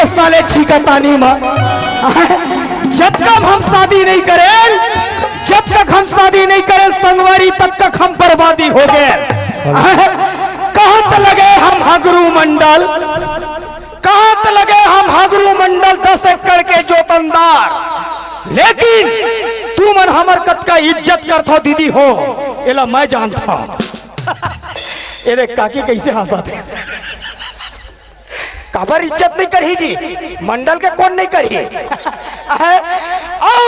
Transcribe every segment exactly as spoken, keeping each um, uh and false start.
साले छीका तानी मा। जब तक हम शादी नहीं करें, जब तक हम शादी नहीं करें संगवारी, तब तक हम बर्बादी हो गए। कहत लगे हम हगरू मंडल, कहत लगे हम हगरू मंडल, दस एकड़ के जोतनदार, लेकिन तुमन हमर कतका इज्जत करथो दीदी हो, एला मैं जानथो। ए देख काकी कैसे हंसत हे। काबर इज्जत नहीं करही जी, मंडल के कोन नहीं करही? अउ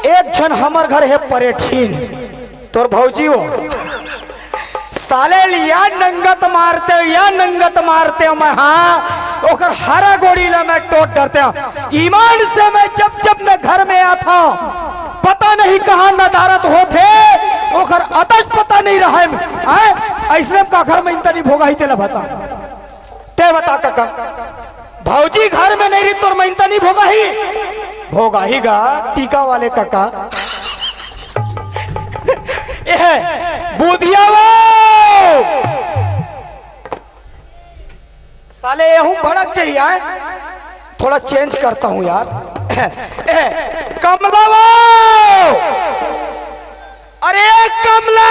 एक झन हमर घर हे परेठीन, तोर भौजी हो, साले ल या नंगत मारते, या नंगत मारते मैं, हाँ, ओकर हरा गोड़ी ला मैं टोट डरते हूँ। ईमान से मैं जब जब मैं घर में आता हूँ, पता नहीं कहाँ नदारत होथे, ओकर अतज पता नहीं रहे। आय, ऐसने का घर में इंतनी भोगा ही तेला बता। ते बता कका, भौजी घर में नहीं रही, तोर मइनता नहीं भोगाही? भोगाही गा, टीका वाले कका। ए, बुधिया वो! साले, ये हूँ भड़क जाइए, आय? थोड़ा चेंज करता हूँ यार। ए, कमला वो! अरे कमला,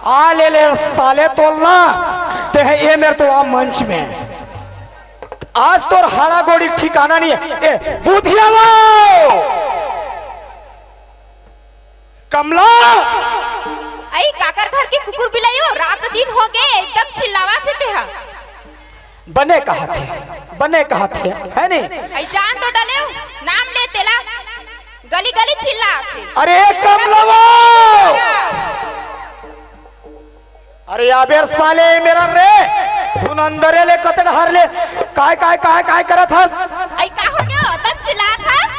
आ ले ले साले तोलना, ते है ये मेरे तो आ मंच में। आज तोर हाड़ा गोड़ी ठिकाना नहीं है। ए, बुधिया वो! कमला! आई काकर घर के कुकुर बिलाई हो, रात दिन हो गए, एकदम चिल्लावा थे ते हा। बने कहा थे, बने कहा थे, है नहीं? आई जान तो डले हो, नाम ले तेला, गली गली चिल्ला थे। अरे कमलवा! अरे अबेर साले मेरा रे, धुन अंदरे ले कतड़ हर ले, काय, काय, काय, काय करत हस? आई का हो गया? तब चिल्लात हस?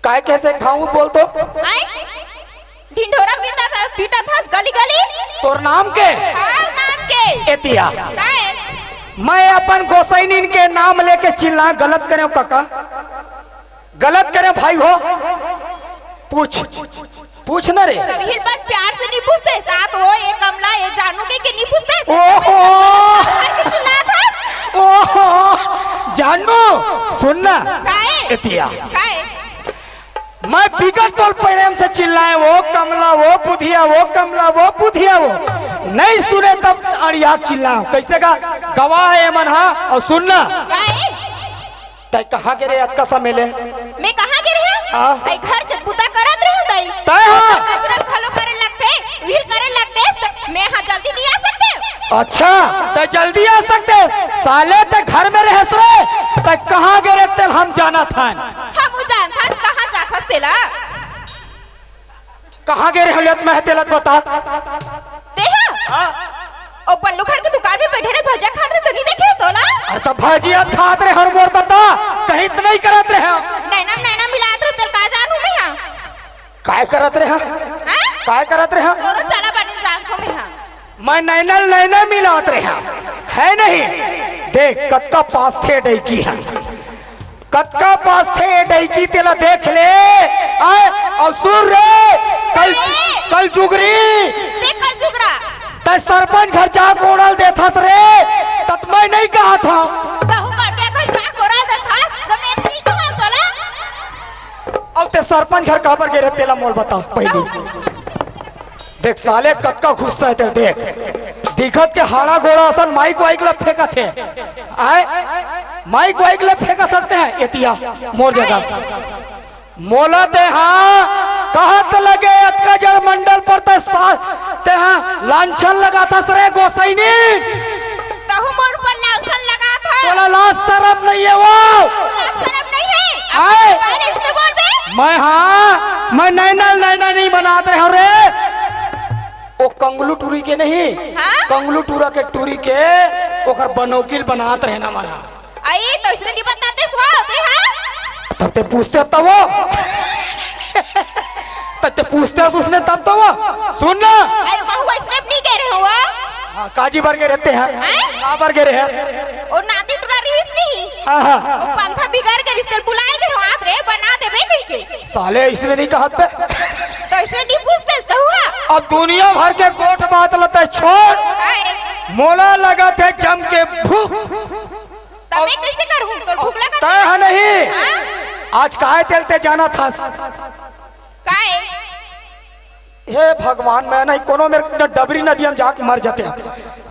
काय कैसे खाऊं बोल तो? आई? ढिंढोरा पीटा था, पीटा था गली गली। तोर नाम के? हाँ, नाम के। एतिया। काय? मैं अपन गोसाइनिन के नाम लेके चिल्ला, गलत करे हो काका? गलत करे भाई हो? पूछ, पूछ ना रे। सब हिल पर प्यार से नहीं पूछते, साथ हो, ये कमला, ये जानू के, के नहीं पूछते। ओहो! करके चिल्लात हस। ओहो! जानू, सुन ना। काय? एतिया। काय? मैं बिगड़ तोल प्रेम से चिल्लाए, "वो कमला, वो बुधिया, वो कमला, वो बुधिया, वो।" नहीं सुने तब अड़िया चिल्लाओ। कैसे का? गवाह है मन, हाँ? और सुन ना। काय? तै कहाँ गे रे अतका समय ले? मैं कहाँ गे रहे हूँ? हाँ। तै घर के बुता करत रहे हूँ तै। तै हाँ। कचरा घलो करे लगथे, उहिल करे लगथे, तो मैं हाँ जल्दी नहीं आ सकते। अच्छा, तै जल्दी आ सकते। साले तै घर में रहस रे, तै कहाँ गे रे तेल हम जाना था। हम उ जान था कहाँ जाथस तेला। कहाँ गे रहे हलियत में है तेलत बता? तेहा? हाँ। ओ बल्लू घर के दुकान में बैठे रहे, भजिया खात रहे, तो नहीं देखे हो तोला? अरे तो भजिया खात रहे हर मोर बता, कहीं तो नहीं करत रहे। नैना, नैना मिलात रहे, तेल का जानू मैं हाँ? काय करत रहे? हाँ? काय करत रहे? तोरो चला बनी जानथो मैं हाँ। मैं नैनल नैना मिलात रहे, है नहीं? देख, कतका पास थे डैकी है। कतका पास थे डैकी, तेला देख ले। आय, और सुन रे, कल, कल जुगरी। देख कल जुगरा। तै सरपंच घर जा कोड़ल देथस रे, तत मैं नहीं कहा था। तहु काटिया घर जा कोड़ल देथस, तो मैं नहीं कहा तोला। अब ते सरपंच घर काबर गे रहे, तेला मोल बता पहली। देख साले, कतका गुस्सा है तेल, देख। दिखत के हाड़ा गोड़ा असन माइक वाइक ला फेंकत हे। आय, माइक वाइक ला फेंका सकते हैं, एतिया, मोर जगह। मोला ते हाँ, कहत लगे अतका जड़ मंडल पर ते सा-, ते हाँ, लांछन लगाथस रे गोसाइनी। तहु मोर पर लांछन लगाथा। तोला लाज शरम नहीं है वो। लाज शरम नहीं है। आय। पहले इसने बोल बे। मैं हाँ, मैं नैना, नैना नहीं बनात रहे हूँ रे। ओ कंगलू टूरी के नहीं, हाँ? कंगलू टूरा के टूरी के ओकर बनौकिल बनात रहे ना मना। आई, तो इसने नहीं बताते सुहा होते, हाँ? तब ते पूछते तब वो। तब ते पूछते उसने तब तो वो। सुन ना। आई, बहुआ इसने नहीं कह रहे हो, हाँ? हाँ, काजी बर के रहते हैं। हैं? का बर के रहे? ओ नाती टुरा रहीस नहीं। हाँ, हाँ। ओ पंखा बिगड़ के रिश्ते बुलाए के हाथ रे बना देबे कह के। साले इसने नहीं कहत बे। तो इसने नहीं पूछते तो हुआ। अब दुनिया भर के गोठ बात लते छोड़। हाय। मोला लगत हे जम के भूख। त मैं कइसे करहूं? तोर भूख लगा तय ह नहीं। हाँ? आज काय तेल ते जाना थस? काय? हे भगवान, मैं नहीं कोनो मेर न डबरी नदी म जाके मर जाते।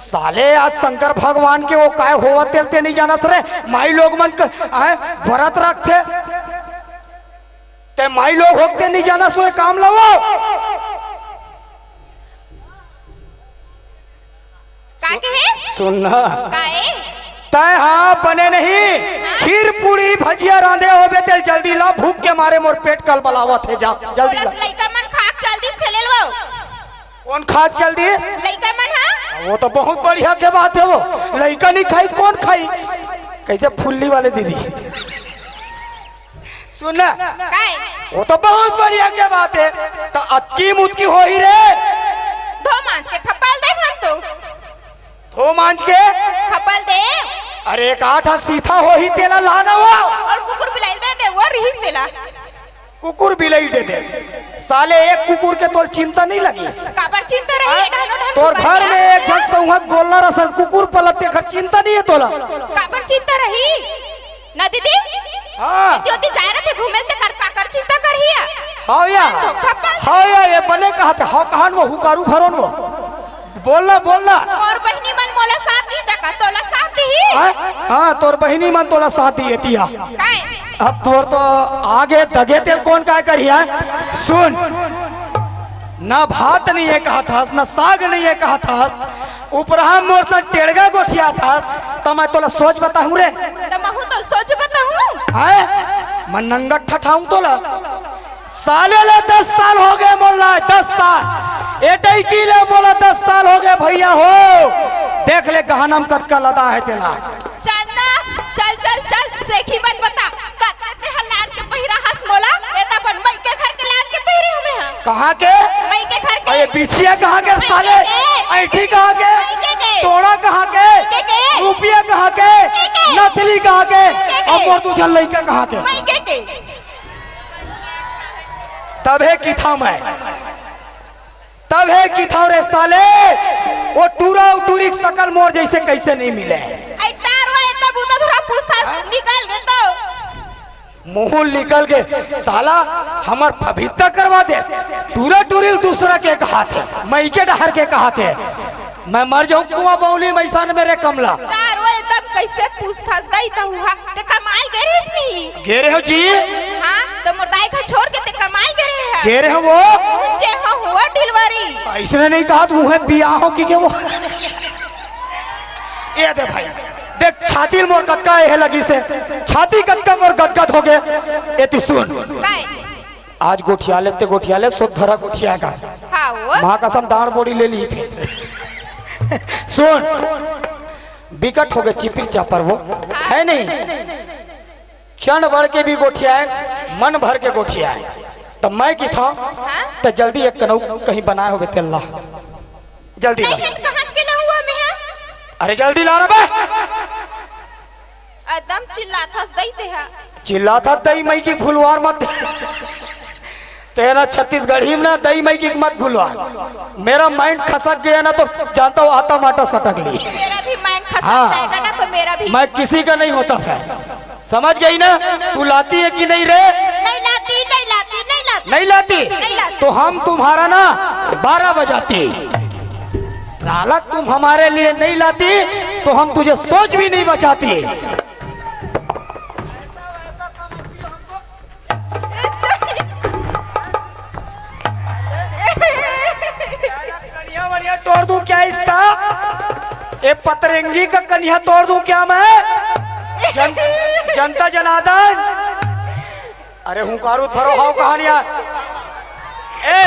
साले आज शंकर भगवान के वो काय होवत तेल ते नहीं जानत रे। माई लोग मन क-, आय, व्रत रखथे। ते माई लोग होते नहीं जाना सोए काम लवो। का कहे? सुन ना। काए? तय हाँ बने नहीं। हाँ? खीर पूड़ी भजिया रांधे होबे तेल जल्दी ला, भूख के मारे मोर पेट कलबलावत हे। जा जल्दी बोलत ला। लइका मन खाक चल दिस खेले लो। कौन खाक चल दिस? लइका मन हा। वो तो बहुत बढ़िया के बात है वो। लइका नहीं खाई कौन खाई? कैसे फुल्ली वाले दीदी। सुन ना। काय? वो तो बहुत बढ़िया के बात है। तो अतकी मुतकी होही रे। धो मांज के खपाल दे हम तो। धो मांज के? खपाल दे। अरे एक आठ सीथा होही तेला लाना वो। और कुकुर बिलाई दे दे वो रिहिस तेला। कुकुर बिलाई दे दे। साले एक कुकुर के तोल चिंता नहीं लगी। काबर चिंता रही? हाँ? ढानो ढानो तोर घर में एक झन सौहत गोल्ला रसन कुकुर पलत तेखर चिंता नहीं है तोला। काबर चिंता रही? ना दीदी? हाँ। इतनी होती जाए रथे घूमे ते कर काकर चिंता करही है। हाँ या। धोखा पास। हाँ या, ये बने कहा थे, हाँ कहान वो हुकारू भरोन वो। बोलना, बोलना। और बहिनी मन मोला साथ दी तका, तोला साथ दी। हाँ? हाँ, तोर बहिनी मन तोला साथ दी एतिया। काय? अब तोर तो आगे दगे तेल कौन काय करिया? सुन, ना भात नहीं है कहा थास, ना साग नहीं है कहा थास, उपरहा मोर सन टेड़गा गोठिया थास, त मैं तोला सोच बताहूं रे। त महू तो सोच बताहूं। हैं? मैं नंगट ठठाऊं तोला। साले ले दस साल हो गए मोला, दस साल। ए डैकी ले मोला दस साल हो गए भैया हो। देख ले गहनम कतका लदा है तेला। चंदा, चल, चल, चल, सेखी मत बता। कते ते हर लान के पहिरा हस मोला, ए त अपन मई के घर के लान के पहिरे हूं मैं हा। कहाँ के? मई के घर के। अरे बिछिया कहाँ के मई साले? के के। ऐठी कहाँ के? मई के के। तोड़ा कहाँ के? मई के के। रुपया कहाँ के? मई के के। नथली कहाँ के? मई के के। अब मोर दू झन लइका कहाँ के? मई के के। तभे किथा मैं। तभे किथौं रे साले, वो टूरा अउ टूरी के सकल मोर जैसे कैसे नहीं मिले। आई तार वो एतना बूता धुरा पूछतास, निकल गे तो। मुंह निकल गे, साला हमर पवित्र करवा दे। टूरा टूरी दूसरा के कहाथे, मई के डहर के कहाथे। मैं मर जाऊं कुआं बौली मैसान मेरे कमला। तार वो एतना कैसे पूछतास, दई त हुआ, ते कमाल गे रहिस नहीं। गे रहे हो जी? हाँ, त मोर दाई घर छोड़ के ते कमाल गे रहे है। गे रहे हो वो? ऊंचे हो हुआ डिलीवरी। अइसने नहीं कहा तू है बियाह हो कि के वो। ए दे भाई, देख छाती ल मोर कतका ए लगी से, छाती कतका मोर गदगद हो गे। ए तू सुन। काय? आज गोठिया ले ते गोठिया ले, सोत धरा गोठिया का। हाँ वो। माँ कसम दांड़ बोड़ी ले ली फिर। सुन, बिकट हो गे चिपिर चापर वो, है नहीं? चंड बढ़ के भी गोठियाए, मन भर के गोठियाए। त मैं किथौं, हाँ? त जल्दी एक कनऊ कहीं बनाए होबे तेला। जल्दी ला। नहीं, कहाँ के ना हुआ मैं, हाँ? अरे जल्दी ला ना बे। एकदम चिल्लाथस दई ते हा। चिल्लाथस दई मई की भुलवार मत। तेरा छत्तीसगढ़ी में ना दई मई की मत भुलवार। मेरा माइंड खसक गया ना तो जानता हूँ आटा माटा सटक ली। मेरा भी माइंड खसक हाँ। जाएगा ना तो मेरा भी। मैं किसी का नहीं होता फैन। समझ गई ना? तू लाती है कि नहीं रे? नहीं लाती, नहीं लाती, नहीं लाती। नहीं लाती? नहीं लाती। तो हम तुम्हारा ना बारह बजाती। साला तुम हमारे लिए नहीं लाती तो हम तुझे सोच भी नहीं बचाती। कनिया वनिया तोड़ दूं क्या इसका? ए पतरंगी का कनिया तोड़ दूं क्या मैं? जन-, जनता जनार्दन। अरे हुंकारू भरो हाव कहानिया। ए,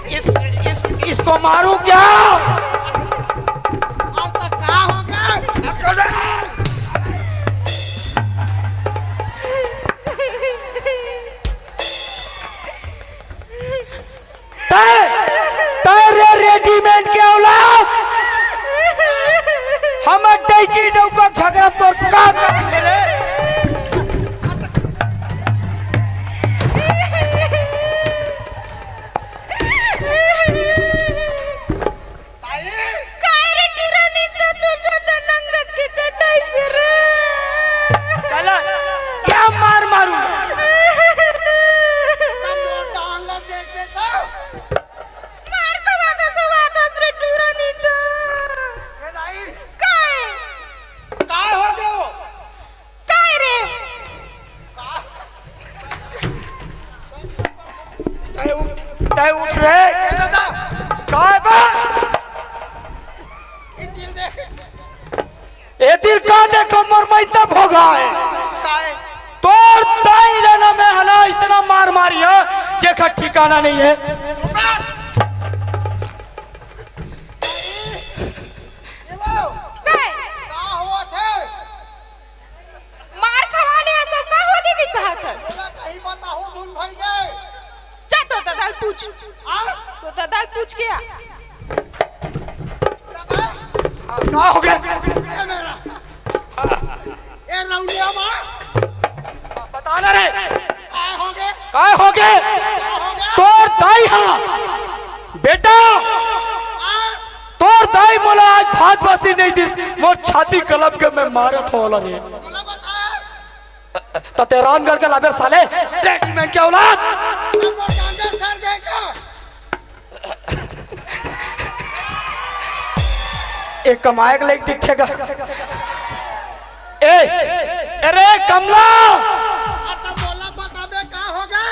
इस, इस, इसको मारूं क्या? अब तक का होगा? तय, तय रे रेडीमेड के औलाद, हम डैकी डौका झगड़ा तोर का करेंगे रे? काय रे टीरा नी तो तुझे तो नंगत के कटाई से रे। तैं उठ, तैं उठ रे। ए दादा, काय बा? ए दिल दे। ए दिल का देखो, मोर मइता भोगा हे। काय? तोर दाई ले ना मैं हला इतना मार मारी हे, जेकर ठिकाना नहीं हे। ए वो, काय? का होवत हे? मार खवा ले हस, का हो दीदी कहत हस? बोला कहीं बताहू धुन भई गे। जा तोर ददा ल पूछ। हाँ? तोर ददा ल पूछ के आ। दादा, का हो गे? ए मेरा। ए रौलिया माँ। बता ना रे। का हो गे? काय हो गे? का हो गे? तोर दाई हा। बेटा, हाँ? तोर दाई मोला आज भात बासी नहीं दिस, मोर छाती कलप के मैं मारत हों ओला रे। बोला बता। त तें रांध करके लाबे साले, रेगीमेंट के औलाद। अब वो गांजा सर दे का? ए कमाए के लायक दिखथे का? ए, अरे कमला! अब तो बोला बताबे का हो गे?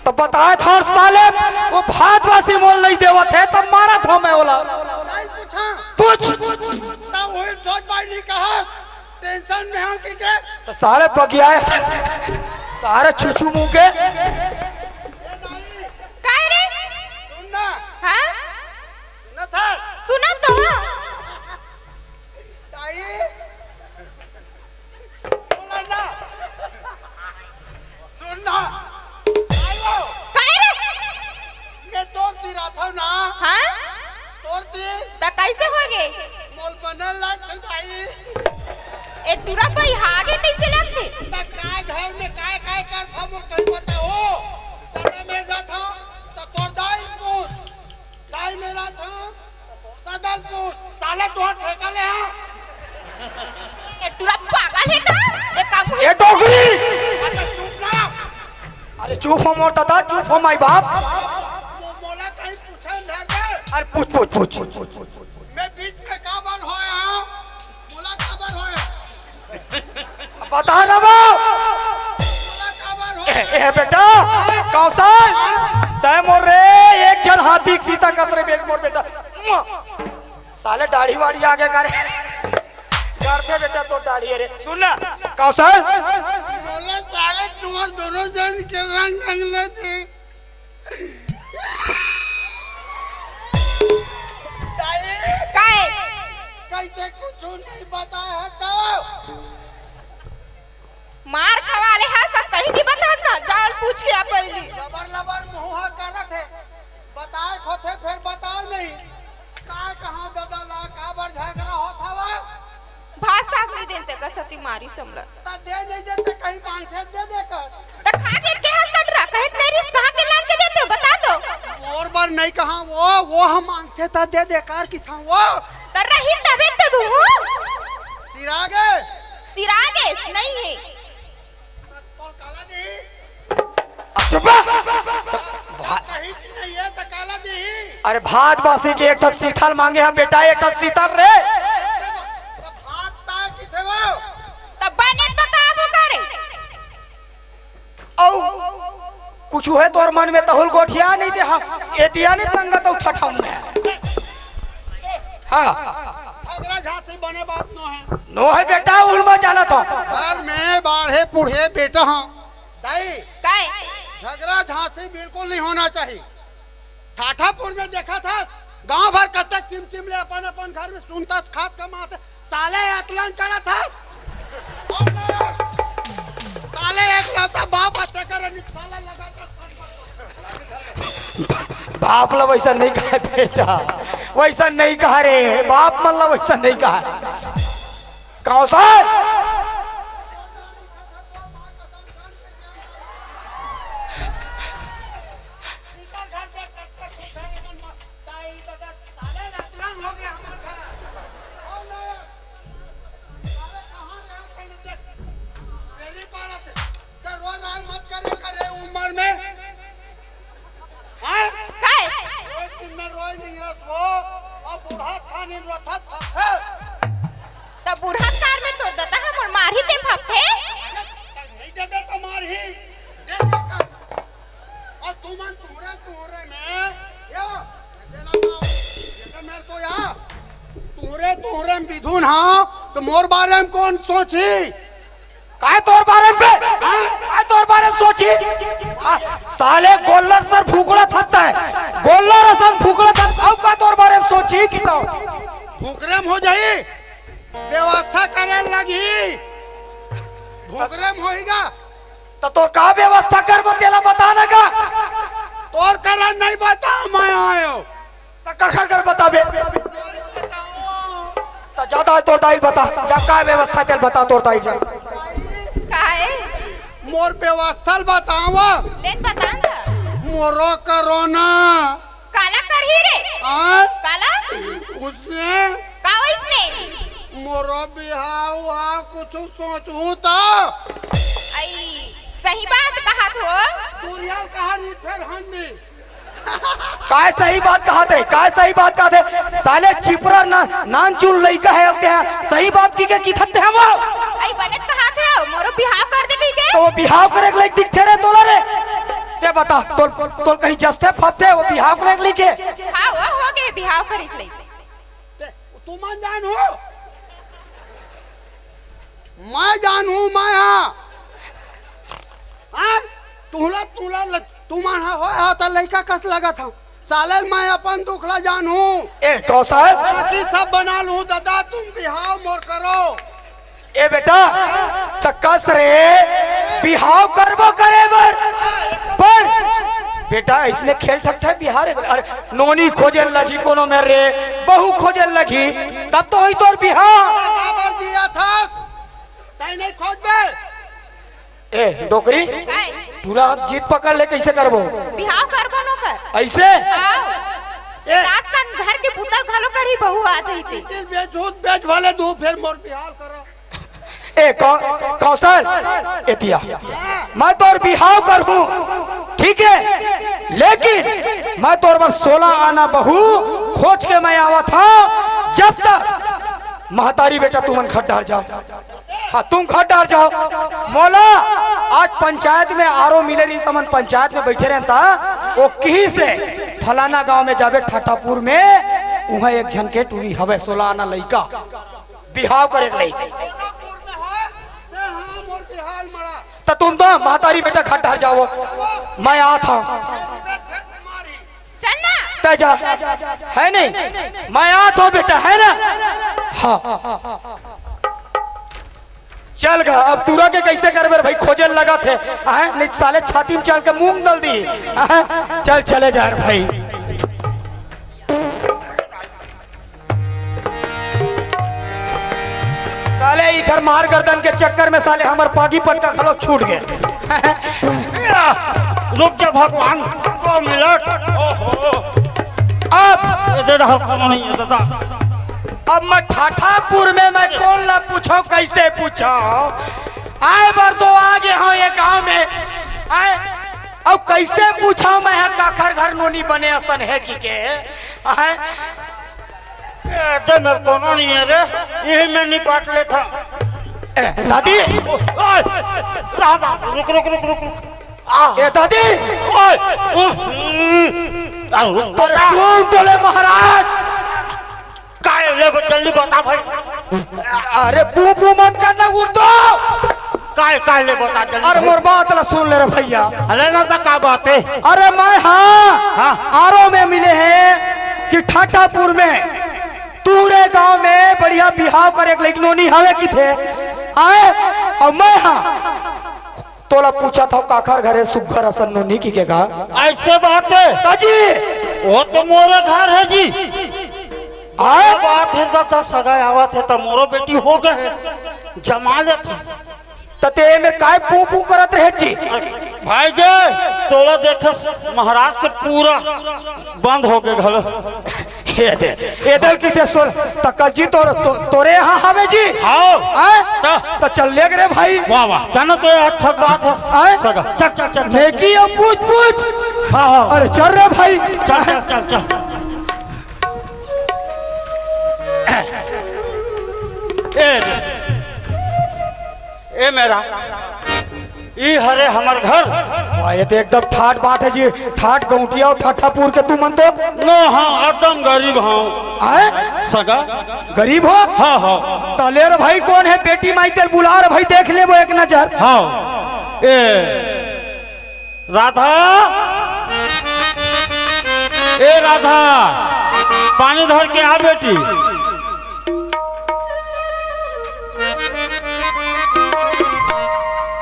त बताए था साले, वो भात बासी मोल नहीं देवत हे, तब मारत हों मैं ओला। नहीं पूछा। पूछ। त वही सोच भाई नहीं कहा, टेंशन में हूँ कि के? त साले पगियाए, सारे छुछू मुंह के। काय रे? सुन ना। हाँ? सुना था? सुना तो। ताई, सुन ना। सुन ना। आयो। काय रे? मैं तोर ती रहा था ना। हाँ? तोर ती। त कैसे हो गे? मोल बनल लाग भाई। ए टुरा भाई, हागे तैसे लगथे। त काय घर में काय काय कर था मोर कहीं बताओ। तब मैं जा था, त तोर दाई पूछ। दाई मेरा था, त तोर दादा ल पूछ। साले तोर ठेका ले हाँ। ए टुरा पागल हे का? ए काम ए डोकरी! अरे चुप ना। अरे चुप हो मोर दादा, चुप हो माई बाप। मो-, मोला कहीं पूछे ना दे। अरे पूछ, पूछ, पूछ। मैं बीच में काबर होया हूँ? मोला काबर होया? बता ना वो। मोला काबर होया? ए, ए बेटा, कौशल, तैं मोर रे एक झन हाथी के सीता कस रे बेट मोर बेटा। साले दाढ़ी वाढ़ी आगे करे। करथे बेटा तोर दाढ़ी हे रे। सुन ना, कौशल। बोले साले तुम्हार दोनों जन के रंग रंग लेते। काय? कैसे कुछ नहीं बताया है तो? मार खवा ले हा, सब कहीं नहीं बता था, जाओ पूछ के आ पहली। लबर लबर मुंह करत हे, बताए होथे फिर बताओ नहीं। का कहाँ दादा ला, काबर झगड़ा होत हवा? भात साग नहीं देते का सती मारी समला। त दे नहीं देते, कहीं मांगथे दे दे कर। त खा के के हस कटरा, कहे नहीं रिस, कहाँ के लान के देते हो, बता दो। मोर बर नहीं कहा वो, वो हम मांगथे त दे दे कर कि था वो। त रही तबे तो दूँ। सिरागे। सिरागे, नहीं है। तोल काला दे। अब चुप रह। भा- कहीं की नहीं है, त काला दे। अरे भात बासी के एक ठो सीथल मांगे हम बेटा, एक ठो सीथल रे। त भात ता की थे वो? त बने त का वो करे? औ कुछ है तोर मन में तहुल गोठिया नहीं दे हम। एतिया नहीं पंगा तो ठठाऊं मैं। हाँ। झगड़ा झांसी बने बात नो है। नो है बेटा, उलमा जाना था। घर में बाढ़े बूढ़े बेटा हाँ। दाई, काय? झगड़ा झांसी बिल्कुल नहीं होना चाहिए। ठाठापुर में देखा था, गांव भर कतक चिमचिम ले अपन अपन घर में सुनता खात कमात, साले अतलन करत था। साले एक लौता बाप हत्या करे, निक साला लगा कर बाप ला वैसा नहीं कहा बेटा, वैसा नहीं कहा रे, बाप मन ला वैसा नहीं कहा। कौशल। उम्र में। हाँ? काय? रोज दिन में रोज नहीं रस वो, अब बूढ़ा खानी रोथा था। त बूढ़ा कार में तोर ददा हमर मारही ते भाप थे? नहीं देबे त मारही। दे दे कर। और तू तुमन तुहरे तुहरे में, यो, ये ना पाओ, ये तो मेरे तो या, तुहरे तुहरे में बिधुन हा, तो मोर बारे में कौन सोची? काय तोर बारे में बे? हाँ? काय तोर बारे में सोची? हाँ, साले गोल्लर सर फूकड़ा थकता है, गोल्लर असन फूकड़ा थक, अब का तोर बारे में सोची कि तो? फूकरे में हो जाई, व्यवस्था करे लगी, फूकरे में होईगा। त तोर का व्यवस्था करबो तेला बता ना का? तोर करा नहीं बता, मैं आयो। त कखर कर बताबे? त जा दाई तोर दाई बता, जा का व्यवस्था तेल बता तोर दाई जा। काहे? मोर व्यवस्था ल बतावा। लेन बता ना। मोरो करोना। काला करही रे? हाँ? काला? उसने? का वइसने? मोरो बिहाव हुआ कुछ सोचहू त। आई, सही बात कहत हो। तुरिया कहा नहीं फेर हन्नी। काय सही बात कहत हे, काय सही बात कहत हे? साले चिपरा ना, नानचुन लइका हे, अब तेहा सही बात किके किथत हे वो। आई बने त कहत हे, मोरो बिहाव कर दे कहिके। त वो बिहाव करे के लइक दिखथे रे तोला रे। ते बता, तोल, तोल कहीं जस्ते फपथे, वो बिहाव करे के लइक हे। हाँ, वो हो गे बिहाव करे के लइक। ते, तुमन जानहू? मैं जानहूँ, मैं हाँ। हाँ? तुहला, तुहला ल-, तुमन हा होय हा त लइका कस लगत हव। साले ल मैं अपन दुख ला जानहूँ। ए, कौशल। बाकी सब बना लूँ, दादा, तुम बिहाव मोर करो। ए बेटा, त कस रे, बिहाव करबो करे बर। पर बेटा, अइसने खेल ठकठक बिहाव रे, अरे, नोनी खोजे लगही कोनो मेर रे, बहू खोजे लगही, तब तो होही तोर बिहाव। काबर दिया था? तैं नहीं खोजबे? ए, डोकरी, काय? टूरा अब जिद पकड़ ले, कइसे करबो? बिहाव करबो न कर। अइसे? हाँ। ए। रात कन घर के बुता ल घलो करही, बहू आ जाही ते। दिल बेच, झूठ बेच, भले दू फेर मोर बिहाव करो। ए, कौ-, कौशल, एतिया, मैं तोर बिहाव करहूँ, ठीक हे, लेकिन मैं तोर बर सोलह आना बहू खोज के मैं आवत हँव, जब तक महतारी बेटा तुमन घर डहर जाव। हाँ, तुम घर डहर जाव। मोला आज पंचायत में आरो मिले रहिस, हमन पंचायत में बइठे रहेन त, वो किहिस हे फलाना गाँव में जाबे ठाठापुर में, उहाँ एक झन के टूरी हवय, सोलह आना लइका, बिहाव करे के लइक। त तुम तो महतारी बेटा घर डहर जाव, मैं आत हँव। चल ना। तैं जा। हे नहीं, मैं आत हँव बेटा, हे ना? हाँ। चल गा, अब टूरा के कइसे करबे रे भाई, खोजे लगत हे। अहँ, नहीं साले छाती में चल के मूंग दल दिही। अहँ, चल चले जा रे भाई। साले इखर मार गर्दन के चक्कर में साले हमर पागी पटका घलो छूट गे। रुक जा भगवान, दो मिनट। ओहो। अब ए दे रहा, कोनो नहीं है दादा। अब मैं ठाठापुर में मैं कोन ला पूछँव, कइसे पूछँव? आय बर तो आ गे हँव ये गाँव में। आय, अब कइसे पूछँव मैं ह, काखर घर नोनी बने असन हे कहिके? आय, ए, दे मेर कोनो नहीं है रे, इही में निपट लेथँव। ए, दादी। ओए, राम, रुक, रुक, रुक, रुक, रुक। आ। ए, दादी। ओए, उह, हम्म, आ, रुक तो अरे जा। सुन तो ले महाराज। काय ले बे, जल्दी बता भाई। अरे पू पू मत करना, उठ तो। काय, काय ले बता जल्दी अरे भाई। मोर बात ला सुन ले रे भइया। अरे ना तो का बात हे? अरे मैं हाँ, हाँ। आरो में मिले हे कि ठाठापुर में तुहरे गाँव में बढ़िया बिहाव करे के लइक नोनी हवे किथे। आय, अउ मैं हाँ तोला पूछत हँव काखर घरे सुग्घर असन नोनी कहिके गा। अइसे बात हे? त जी। वो तो मोरे घर हे जी। आय? ये बात हे दादा, सगाई आवत हे त मोरो बेटी हो गे हे, जमा लेथँव। त ते एमे काय पू पू करत रहे जी? भाई जी, तोला देखे महाराज के पूरा बंद हो गे घलो। ए दे, ए दे कहिथे सोल, त कस जी तोर, तो, तोरे यहाँ हवे जी? हाँ। हैं? त? त चल ले रे भाई। वाह, वाह, जानो तो ये अच्छा बात हे। हैं? सगा, चल, चल, चल, चल। नेकी अब पूछ, पूछ। हाँ, हाँ। अरे चल रे भाई। चल, चल, चल, चल। ए, ए मेरा, ई हरे हमर घर। वाह, ये तो एकदम ठाठ बाट हे जी, ठाठ गौंटिया अउ ठट्ठापुर के तुमन तो। नो, हाँ, एकदम गरीब हँव। आय? सगा? गरीब हो? हाँ, हाँ। तले रे भाई, कोन हे बेटी माई तेल बुला रे भाई, देख लेबो एक नजर। हाँ। ए, राधा, ए राधा, पानी धर के आ बेटी।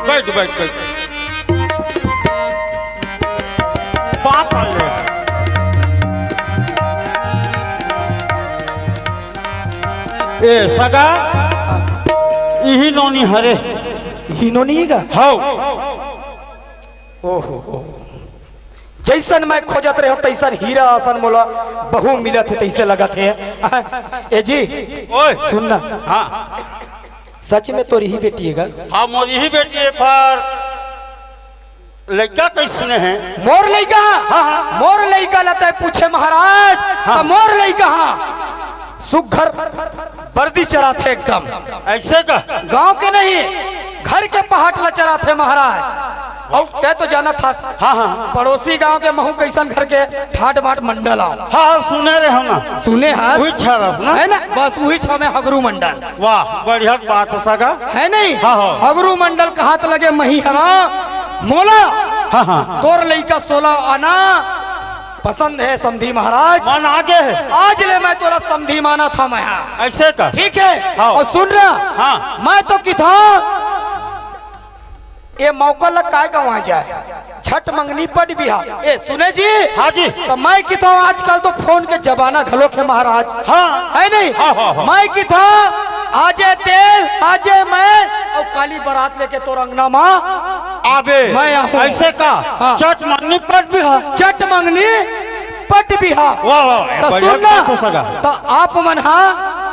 बैठ, बैठ, बैठ। पाँव पड़ ले। ए सगा, इही नोनी हरे। इही नोनी का? हव। ओहो हो। जइसन मैं खोजत रहेंव, तइसन हीरा असन मोला बहू मिलत हे, तइसे लगत हे। ए जी, ओए। सुन ना। हाँ। सच में तोर इही बेटी हे का? हाँ, मोर इही बेटी हे, पर लइका कइसने हे? मोर लइका? हाँ, हाँ। मोर लइका ला तैं पूछे महाराज, हाँ। त मोर लइका हा सुघर बरदी चराथे एकदम। अइसे का? गांव के नहीं, घर के पहाट ला चराथे महाराज। अउ तैं तो जानत हस, हाँ, हाँ। पड़ोसी गांव के महूं कइसन घर के ठाट बाट मंडल आंव। हाँ, हाँ, सुने रहेंव ना। सुने हस? उही छरस ना? हे ना? बस उही छमे हगरू मंडल। वाह, बढ़िया बात हे सगा। हे नहीं? हाँ, हाँ। हगरू मंडल कहत लगे मही हरा, मोला हाँ, हाँ। तोर लइका सोला आना पसंद हे समधी महाराज। मन आगे हे। आज ले मैं तोला समधी मानत हंव मैं हा। अइसे का? ठीक हे? हाँ। अउ सुन ना, हाँ। मैं तो किथंव, ए मौका ला काय गंवाय जाय? छठ मंगनी पट बिहा। ए सुने जी। हाँ जी। त मैं किथंव आजकल तो फोन के जमाना घलोक हे महाराज। हाँ। हे नहीं? हाँ, हाँ, हाँ। मैं किथंव आजे तेल, आजे मैं, अउ काली बरात लेके तोर अंगना मा आबे। मैं आहूं। अइसे का? हाँ। छठ मंगनी पट बिहा। छठ मंगनी पट बिहा। वाह, वाह, त बढ़िया सुन ना, बात हे सगा। त आप मन हा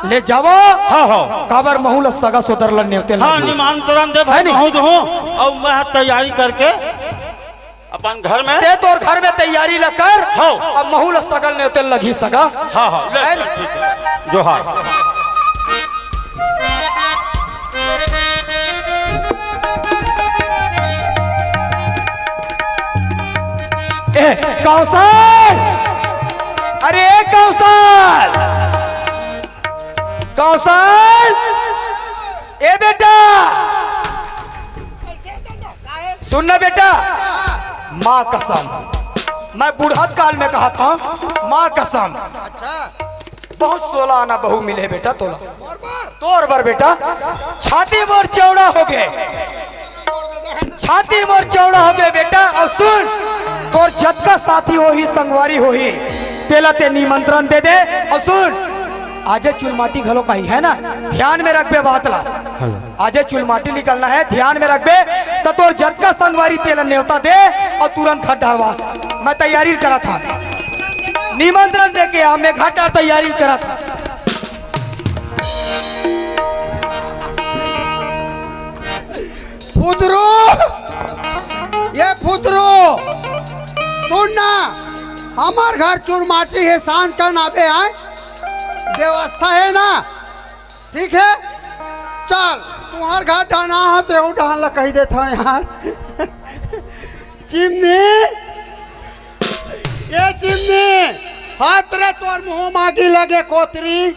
ले जावव। हाँ, हाँ। काबर महूं ला सगा सोदर ला नेवते हाँ, लगी। निमंत्रण दे भाई, हे नहीं? महूं दूहूं, अउ मैं तैयारी करके अपन घर में। तैं तोर घर में तैयारी ला कर। हाँ। अब महूं ला सगा ल नेवते लगही सगा। हाँ, हाँ, ले, हे नहीं? ठीक हे। जोहार। ए, कौशल! अरे, ए, कौशल! कौशल! ए, बेटा! सुन ना, बेटा, माँ कसम, मैं बुढ़त काल में कहत हंव, माँ कसम। अच्छा। बहुत सोला आना बहू मिले बेटा तोला। तोर बर बेटा, छाती मोर चौड़ा होगे, छाती मोर चौड़ा होगे बेटा। अउ सुन, तोर जतका साथी होही, संगवारी होही, तेला तैं निमंत्रण दे दे। अउ सुन, आजे चुलमाटी घलो कही हे ना, ध्यान में रखबे बात ला। हेलो। आजे चुलमाटी निकलना हे, ध्यान में रखबे, त तोर जतका संगवारी तेला नेवता दे अउ तुरंत खट डरवा। मैं तैयारी करत हंव, निमंत्रण दे के आ, मैं घाटा तैयारी करत हंव। फुदरू, ए फुदरू, सुन ना, हमर घर चुरमाटी हे, सांझ कन आबे आय, व्यवस्था हे ना? ठीक हे, चल, तुंहर घर डहना हे, तेहू डहन ला कहि देथंव यार। चिमनी, ए चिमनी, हत रे तोर मुहूं म आगी लगे कोतरी।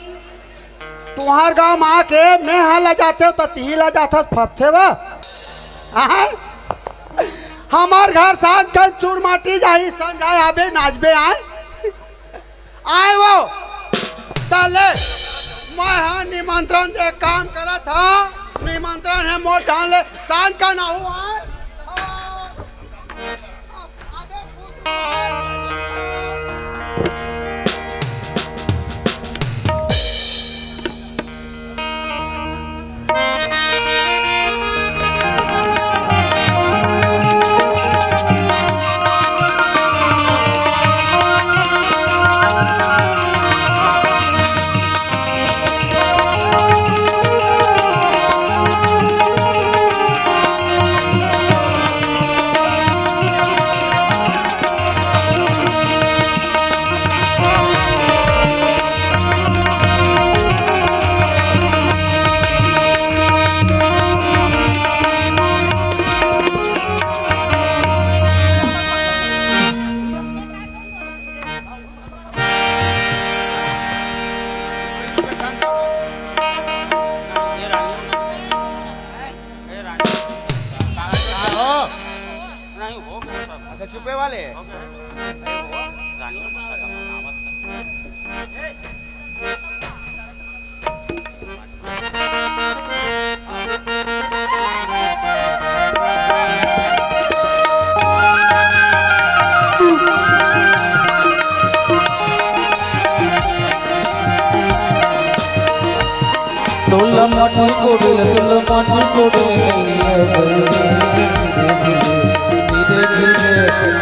तुंहर गांव म आके मैं हा लजाथंव त तिही लजाथस फपथे वा। आहाय? हमर घर सांझ कन चुरमाटी जाही, संझा आबे नाचबे आय। आय वो, त ले, मैं हा निमंत्रण दे काम करत हंव, निमंत्रण हे मोर ढान ले, सांझ कन आहू आय। तोला माटी कोड़े, तोला माटी कोड़े, धीरे धीरे,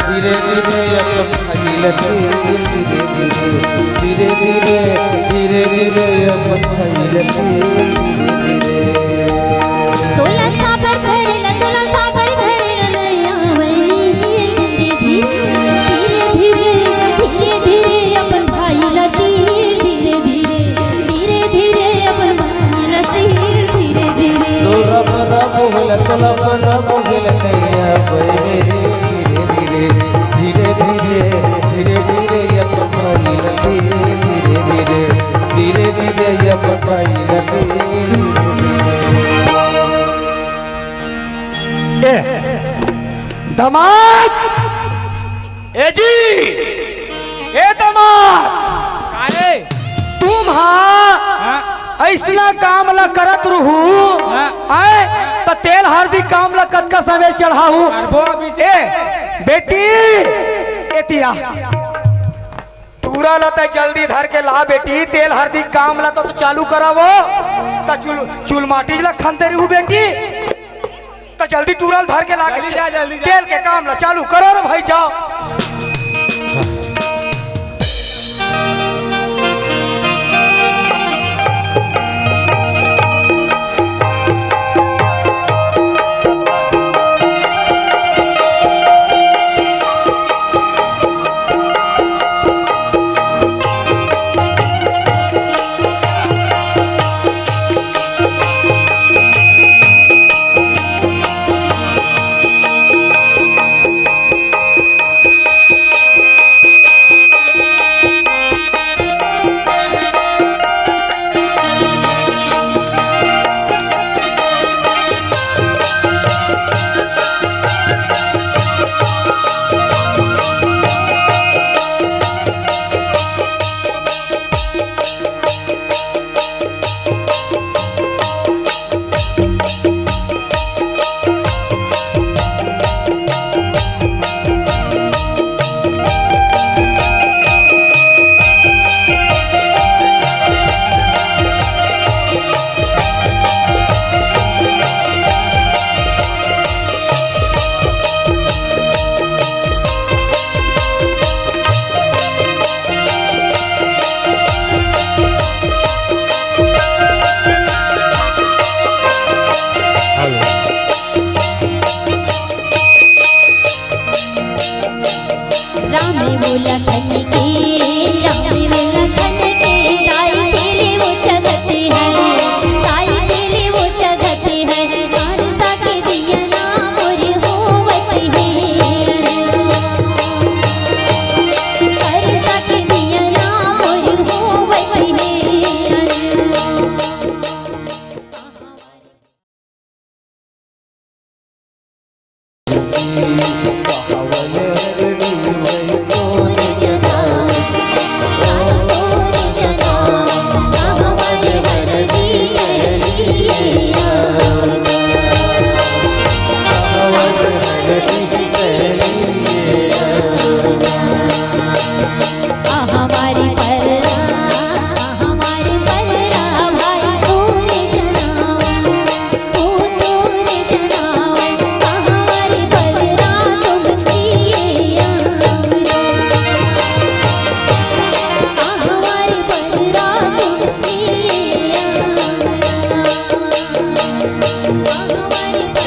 धीरे धीरे, धीरे धीरे अपन खाई लती, धीरे धीरे, धीरे धीरे, धीरे धीरे अपन खाई लती, धीरे धीरे। तोला साबर धरे ला, तोला साबर धरे ला, नैया बहिनी धीरे धीरे, धीरे धीरे, धीरे धीरे अपन भाई ला तीर, धीरे धीरे, धीरे धीरे अपन भाई ला तीर, धीरे धीरे। तोला बड़ा बोल, तोला बड़ा बोल, नैया बहिनी धीरे धीरे, धीरे धीरे, धीरे धीरे अपन भाई ला तीर, धीरे धीरे, धीरे धीरे अपन भाई ला तीर। ए, दामाद! ए जी! ए दामाद! काहे? तुम हा हाँ? अइसना काम ला करत रहू, हाँ? आए, त तेल हरदी काम ला कतका समय चढ़ाहू? करबो अभी से। ए, बेटी, एतिया। टूरा ला तैं जल्दी धर के ला बेटी, तेल हरदी काम ला तो, तो चालू करावो। त चुल, चुल माटी ला खनते रहू बेटी, त जल्दी टूरा ला धर के ला के जल्दी जा, जल्दी जा। तेल के काम ला चालू करो रे भाई, जाओ। राम बोला खन के, राम बोला खन के, ताई तेले वो जगत है, ताई तेले वो जगत है, तार साके दिया ना मोर होवत है। तार साके दिया ना मोर होवत है। हमारी पररा, हमारी पररा भाई तोरे जनावा।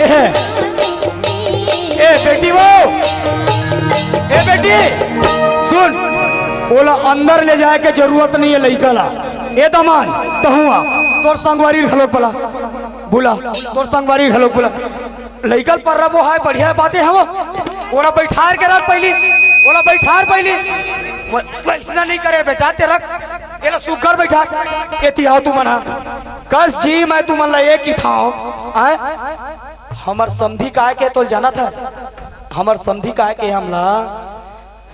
ए, ए बेटी वो, ए बेटी, सुन, ओला अंदर ले जाए के जरूरत नहीं है लइका ला। ए दमान, तहुआ, तोर संगवारी घलोक बला, बुला, तोर संगवारी घलोक बुला। लइका ल पर्रा बोहाय, बढ़िया बातें हवो। ओला बैठार के रख पहिली, ओला बैठार पहिली। वो, वइसना नहीं करे बेटा, ते रख, एला सुग्घर बैठा। एती आओ तुमन हा। कस जी, मैं तुमन ला एक ही थाओ, आय? हमर समधी काय के तोल जानत हस? हमर समधी काय के हमला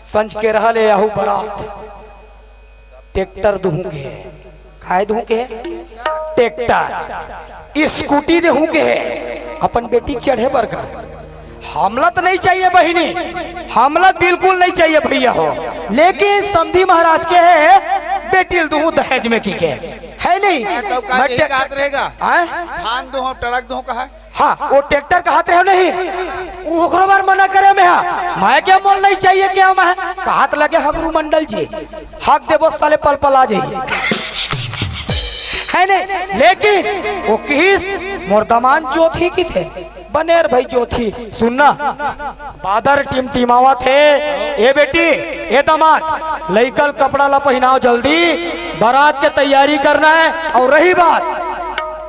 संझ के रहले आहू बरात, ट्रैक्टर दुहूं के हे। काय दुहूं के हे? ट्रैक्टर। स्कूटी देहूं के हे, अपन बेटी के चढ़े बर का। हमला तो नहीं चाहिए बहिनी, हमला बिल्कुल नहीं चाहिए भैया हो, लेकिन समधी महाराज के हे, बेटी ल दुहूं दहेज में की के, है नहीं? हाँ, तो का मैं यही टे- बात रहेगा? हाँ? धान दुहूं, ट्रक दुहूं कहा? हाँ, वो ट्रैक्टर कहत रहे नहीं, ओकरो बार मना करे में हा। मैं क्या मोल नहीं चाहिए क्या मैं? कहत लगे हगरू मंडल जी, हक देबो साले पल पल आ जाई। है नहीं, लेकिन वो किस मोर दमान जोत ही की थे, बनेर भाई जोत ही। सुनना, बादर टिमटिमावत हे। ए बेटी, ए दामाद, लइका ल कपड़ा ला पहिनाव जल्दी, बारात के तैयारी करना है। और रही बात,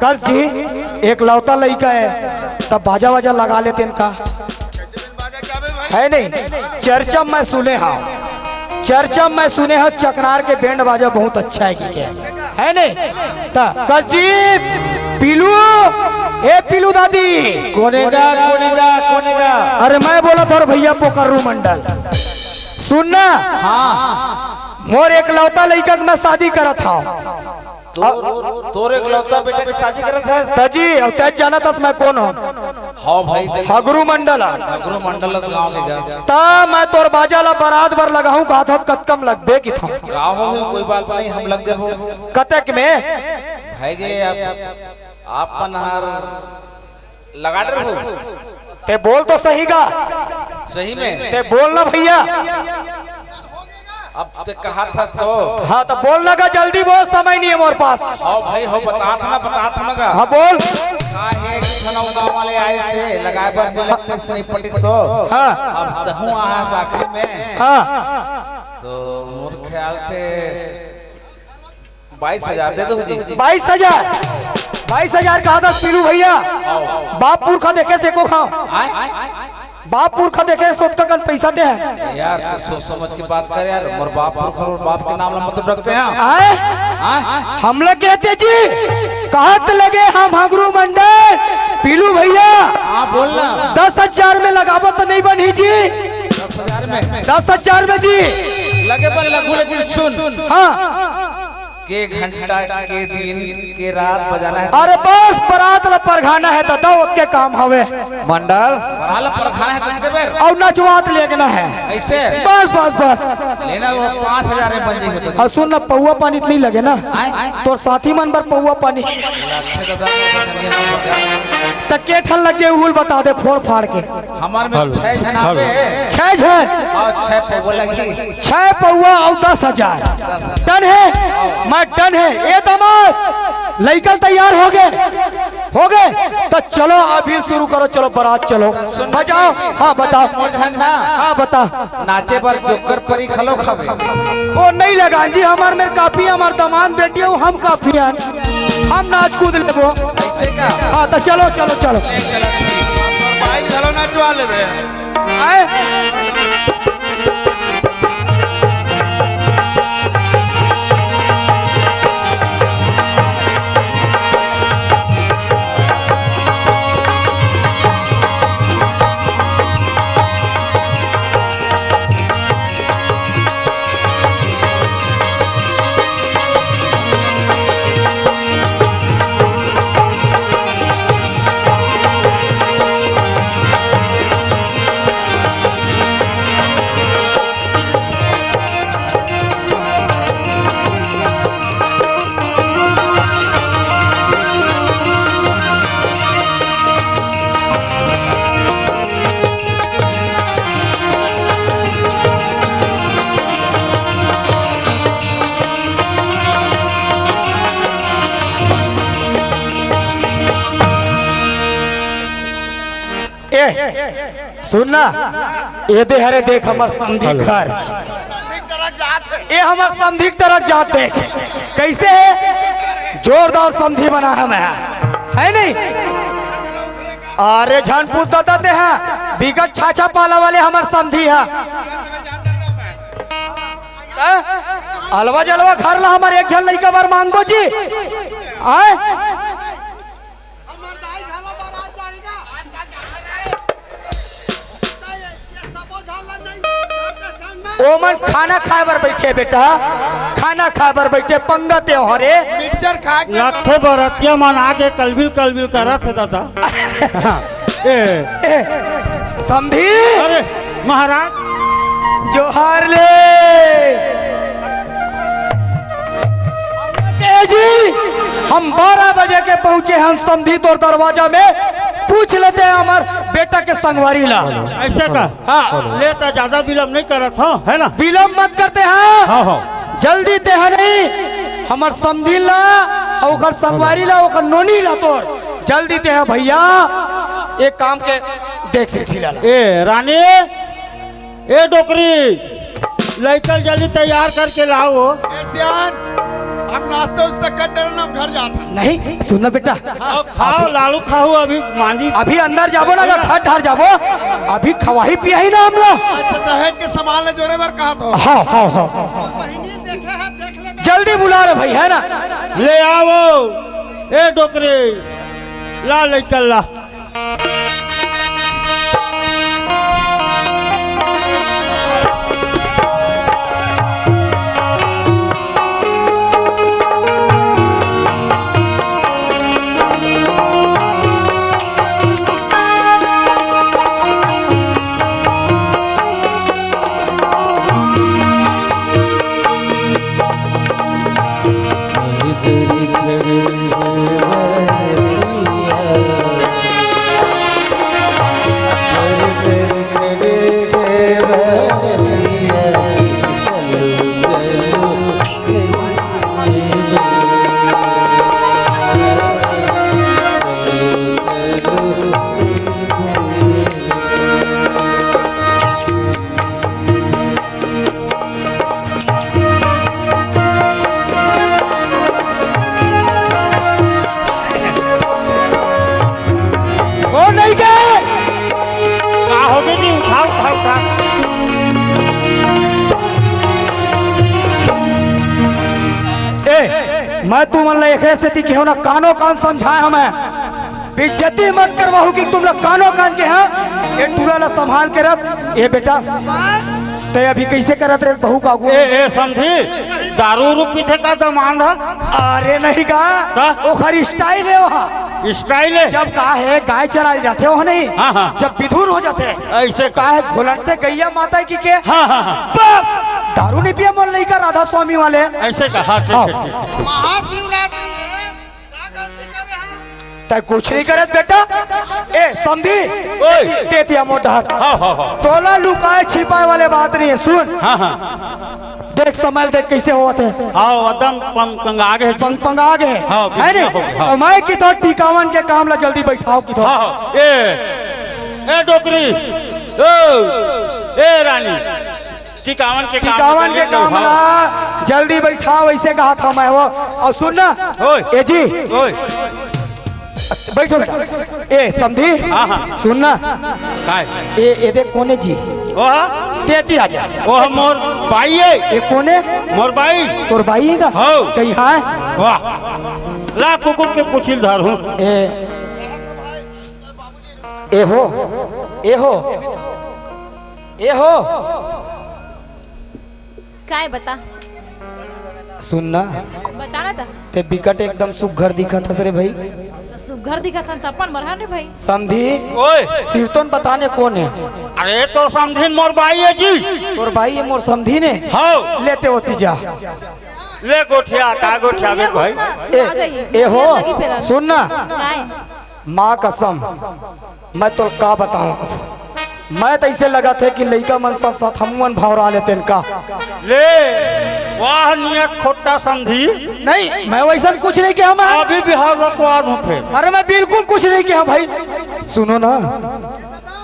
कस जी, एकलौता लइका है, तब बाजा वाजा लगा लेते इनका, है नहीं? चर्चा मैं सुने हंव, चर्चा मैं सुने हंव, चकनार के बैंड बाजा बहुत अच्छा है कि क्या? है नहीं? त कस जी, पीलू, ए पीलू दादी। कोने गा, कोने गा, कोने गा? अरे मैं बोलत हंव भैया पोकरू मंडल, सुन ना। हाँ। मोर एकलौता लइका के मैं शादी करत हंव। तोर, तोर एकलौता बेटा के शादी करत हस? त जी, अउ तैं जानत हस मैं कोन हंव? हाँ भाई, ते हगरू मंडल ह। हगरू मंडल ह तो गाँव के जा। त मैं तोर बाजा ला बरात बर लगाहूं, कहत हस कतका म लगबे किथंव। का हो, कोई बात नहीं, हम लग जाबो। कतेक में? भाई गे, आप, आप मन हर लगा डर हो। ते बोल तो सही गा। सही में? ते बोल ना भैया। अब ते कहा था तो। हाँ, तो बोल ना गा, जल्दी बोल, समय नहीं है मोर पास। हो भाई, हो, बतात ना, बतात ना गा। हाँ, बोल। का हे कि थनौदा वाले आए थे, लगाए बर मिलत में नहीं पटिस तो। हाँ। अब तहूँ आया आखिरी में। हाँ। तो मोर ख्याल से बाईस हजार दे दो जी। बाईस हजार? बाईस हजार कहा था पीलू भैया? आओ। बाप पुरखा देखे से को खाओ। आय? बाप पुरखा देखे से ओतका कन पैसा दे है। यार, तो सोच समझ के बात कर यार, मोर बाप पुरखा और बाप के नाम ला मतलब रखते हैं। आय? आय? हमला कहते जी, कहत लगे हम हगरू मंडल, पीलू भैया। हाँ, बोल ना। दस हजार में लगाबो तो नहीं बनी जी। दस हजार में? दस हजार में जी। लगे बन लगू, लेकिन सुन। हाँ। के घंटा, के दिन, के रात बजाना है। अरे बस, बरात ला परघाना है दादा, ओतके काम हवे। मंडल। बरात ला परघाना है तुमके बेर। अउ नचवात लेगना है। ऐसे? बस, बस, बस। लेना वो पाँच हजार में बन जाई हो तो। अउ सुन ना, पौवा पानी तो नहीं लगे ना? आय, आय। तोर साथी मन बर पौवा पानी। अच्छा दादा, त के ठन लग जाए, उल बता दे, फोड़ फाड़ के। हमार में हेलो। छह झन आवे। हेलो। छह झन? और छह पौवा लगी। छह पौवा अउ दस हजार। डन है? मैं डन है। ए दामाद, लइका तैयार हो गए? हो गए? तो चलो अभी शुरू करो, चलो बरात चलो। सुन बजाओ। हाँ, बताओ। मोर झन ना। हाँ, बता। नाचे बर जोकर परी खलो खावे। ओ नहीं लगा जी, हमार मेर काफी, हमार दामाद बेटी हो, हम काफी हैं। हम नाच कूद लेबो। ऐसे का? हाँ, तो चलो, चलो, चलो। ले, चलो। बाइक घलो नचवा लेबे। आए? ए, सुन ना, ए दे हरे देख हमर समधी हेलो। घर। ए हमर समधी के तरफ जात देख। कैसे है? जोरदार समधी बना है मैं। है नहीं? अरे झन पूछ दादा ते है। बिकट छाछा पाला वाले हमर समधी है। हैं? अलवा जलवा घर ला हमर एक झन लइका बर मांगबो जी। आय? हमर दाई घलो बारात जाही ना। ये सबो झन ला नहीं, सबके संग में। ओमन खाना खाए बर बइठे बेटा, खाना खाए बर बइठे, पंगा ते हो रे। मिक्सचर खा के लगथे बरतिया मन आगे कलबिल कलबिल करत हे दादा। ए, ए, समधी। अरे महाराज। जोहार ले। ए जी, हम बारह बजे के पहुंचे हन समधी तोर दरवाजा में, पूछ लेते हैं हमर बेटा के संगवारी ला। ऐसे का? हाँ। ले त ज्यादा विलंब नहीं करत हो, है ना? विलंब मत करते हैं। हाँ, हाँ। जल्दी ते है नहीं, हमर समधी ला, अउ ओकर संगवारी ला, ओकर नोनी ला तोर। जल्दी ते है भैया, एक काम के देख सिलसिला ला। ए रानी, ए डोकरी, लइका ल जल्दी तैयार करके लाओ। ए सियान, हम नाश्ता उस्ता कर डरन, हम घर जात हन। नहीं, सुन ना बेटा। हाँ, खाओ, अभी लालू खाओ, अभी मांझी। अभी अंदर जाबो ना, घर ढार जाबो, अभी खवाही पियाही ना हमला। अच्छा, दहेज के सामान ले जोरे बर कहा तो। हाँ, हाँ, हाँ, हाँ। जल्दी बुला रे भाई, है ना? ले आओ, ए डोकरी, ला लइका ला। वो नहीं गए। का हो गए जी? उठा, उठा, उठा। ए, मैं तुमन ला एकरे सेती केहेंव ना, कानो कान समझाए हंव मैं। बेइज्जती मत करवाहू कि तुमन ला कानो कान केहेंव। ए टूरा ला संभाल के रख। ए बेटा, ते अभी कइसे करत रहे बहू का आगू? ए, ए, समधी, दारू उरू पीथे का दमांद ह? अरे नहीं का, त? ओखर style हे वहाँ। Style हे? जब का हे, गाय चराए जाथे हो नहीं? हाँ, हाँ। जब बिधुन हो जाथे। अइसे का? का हे, घोलटथे गैया माता की के? हाँ, हाँ, हाँ। बस, दारू नहीं पिया मोर लइका राधा स्वामी वाले। अइसे का? हाँ, ठीक, हाँ। ठीक, ठीक। महाशिवरात्रि हे, का गलती करे हन? तैं कुछ नहीं करत बेटा। ए, समधी, ओए। दे दिया मोर डहर। हाँ, हाँ, हाँ। तोला लुकाए छिपाए वाले बात नहीं हे, सुन। हाँ, हाँ। देख, समय देख कइसे होवत हे। हाँ, एकदम पंग-, पंगा गे हे। पंग-, पंगा गे हे। हाँ, है बिल्कुल, नहीं? हाँ। अउ मैं किथंव टिकावन के काम ला जल्दी बइठाव किथंव। हाँ, हाँ। ए, ए डोकरी, ओ, ए रानी, टिकावन के काम टिकावन के जल्दी काम हाँ। ला जल्दी बइठाव, अइसे कहत हंव मैं वो। अउ सुन ना, ओए। ए जी, ओए। बइठो बेटा। ए, समधी। हाँ, हाँ। सुन ना। काय? ए, ए देख कोन ए जी? ओह? तेती आजा। ओह मोर बाई ए। ए कोन ए? मोर बाई। तोर बाई हे का? हौ। कहीं हे? वाह। ला कुकुर के पूछी ल धरहूँ। ए, ए हो, ए हो, ए हो। काय बता? सुन ना। बता ना त। ते बिकट एकदम सुघर दिखत हस रे भाई। सुघर दिखत हन त अपन मरहा रे भाई। समधी। ओए। सिरतोन बताने कोन हे? अरे तोर समधी मोर बाई ए जी। तोर बाई ए मोर समधी ने? हौ। ले ते ओती जा। ले गोठिया, का गोठिया बे भाई? ए, आ जाइए। ए हो, लगी फेर। सुन ना। काय? माँ कसम, मैं तोला का बतावंव, मैं त अइसे लगत हे कि लइका मन साथ साथ हमू मन भंवरा लेतेन का। ले, वाह नियत खोट्टा समधी। नहीं, मैं वइसन कुछ नहीं केहेंव मैं। अभी बिहाव रखवा दूँ फेर। अरे मैं बिल्कुल कुछ नहीं केहेंव भाई। सुनो ना,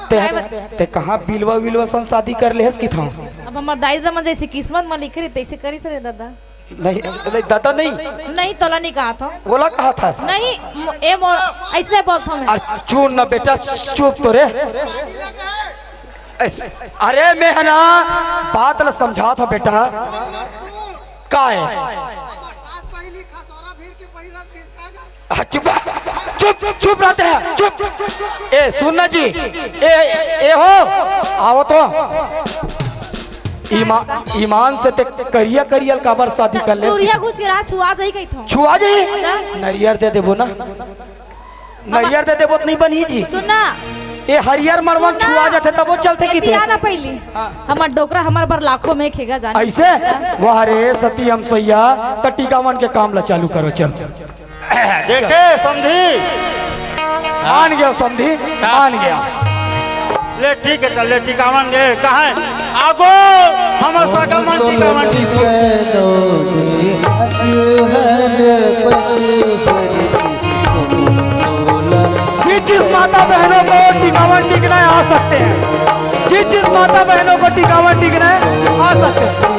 ते, काय बता? ते कहाँ बिलवा विलवा सन शादी कर लेहेस किथंव? अब हमर दाई ददा मन जइसे किस्मत म लिखे रहिस तइसे करिस रे दादा। नहीं, नहीं, दादा नहीं। नहीं, तोला नहीं कहत हंव। ओला कहत हस? नहीं, मो-, ए मोर, अइसने बोलत हंव मैं। अरे चुप ना बेटा, चुप तो रे। अस-, अरे मैं ह ना, बात ला समझात हंव बेटा। काय? आ, चुप, चुप, चुप रहते हैं, चुप। ए, सुन ना जी, ए, ए हो, आओ तो। ईमा-, ईमान से ते करिया करिया ल काबर शादी कर ले? दूरिहा घुच के रहा, छुआ जाही कहिथों। छुआ जाही? ना। नरियर दे देबो ना। नरियर दे देबो त नहीं बनही जी। सुन ना। ए हरियर मड़वा म सुन ना। छुआ जाथे तब वो चलते ए कि थे? पिया ना पहली। हाँ। हमर डोकरा हमर बर लाखों में खेगा जाने। ऐसे? वाह रे सती हमसैया, त टिकावन के काम ला चालू करो, चल। देखे समधी? मान गया समधी, मान गया। ले ठीक है, चल ले टिकावन गे। कहाँ है? आगो हमर सकल मन टिकावन। जिस जिस माता बहनों को टिकावन टिकना है, आ सकते हैं। जिस जिस माता बहनों को टिकावन टिकना है, आ सकते हैं।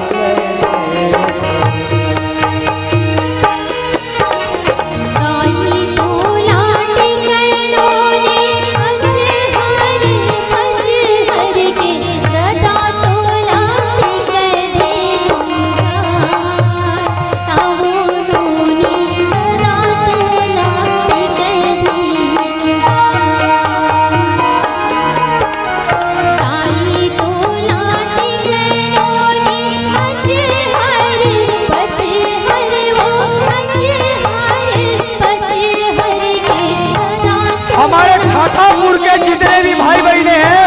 हमारे ठाठापुर के जितने भी भाई बहने हैं,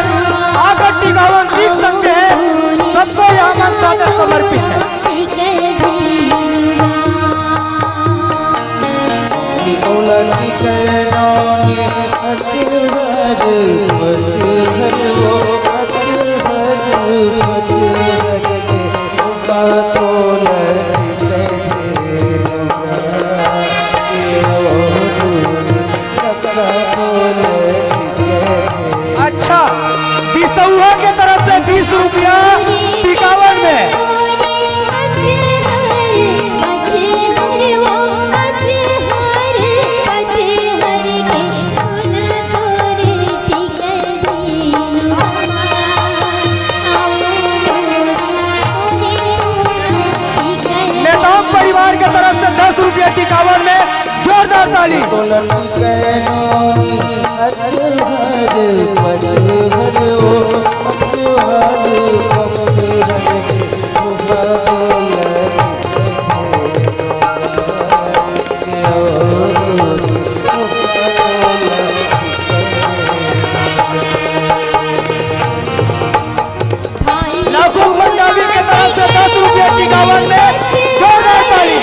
आकर टिकावन सीख सकते हैं। सबको यहाँ पर सादर समर्पित है। अच्छा, बिसौहा के तरफ से बीस रुपया टिकावन में। नेताम परिवार के तरफ से दस रुपया टिकावन में जोरदार ताली। लाखू पंजाबी के तरफ से दस रुपया टिकावन में जोरदार ताली।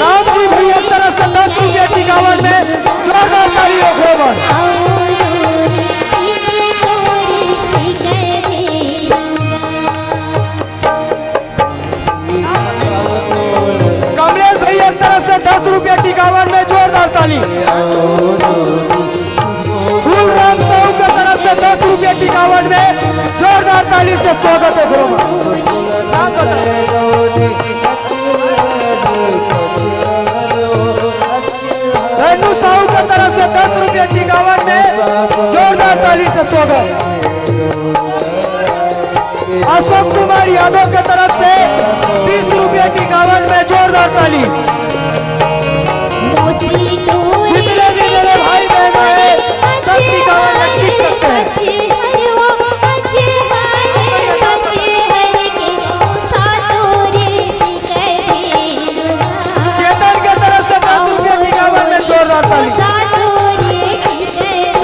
रामजी भैया की तरफ से दस रुपया टिकावन में जोरदार ताली हो। कमलेश भैया की तरफ से दस रुपया टिकावन में जोरदार ताली। फूलराम साहू की तरफ से दस रुपया टिकावन में जोरदार ताली से स्वागत है गुरु माँ। धनु साहू की तरफ से दस रुपया टिकावन में जोरदार ताली से स्वागत। अशोक कुमार यादव की तरफ से बीस रुपया टिकावन में जोरदार ताली। जितने भी मेरे भाई बहन हैं, सब टिकावन में टिक सकते हैं। चेतन के तरफ से दस रुपया टिकावन में जोरदार ताली।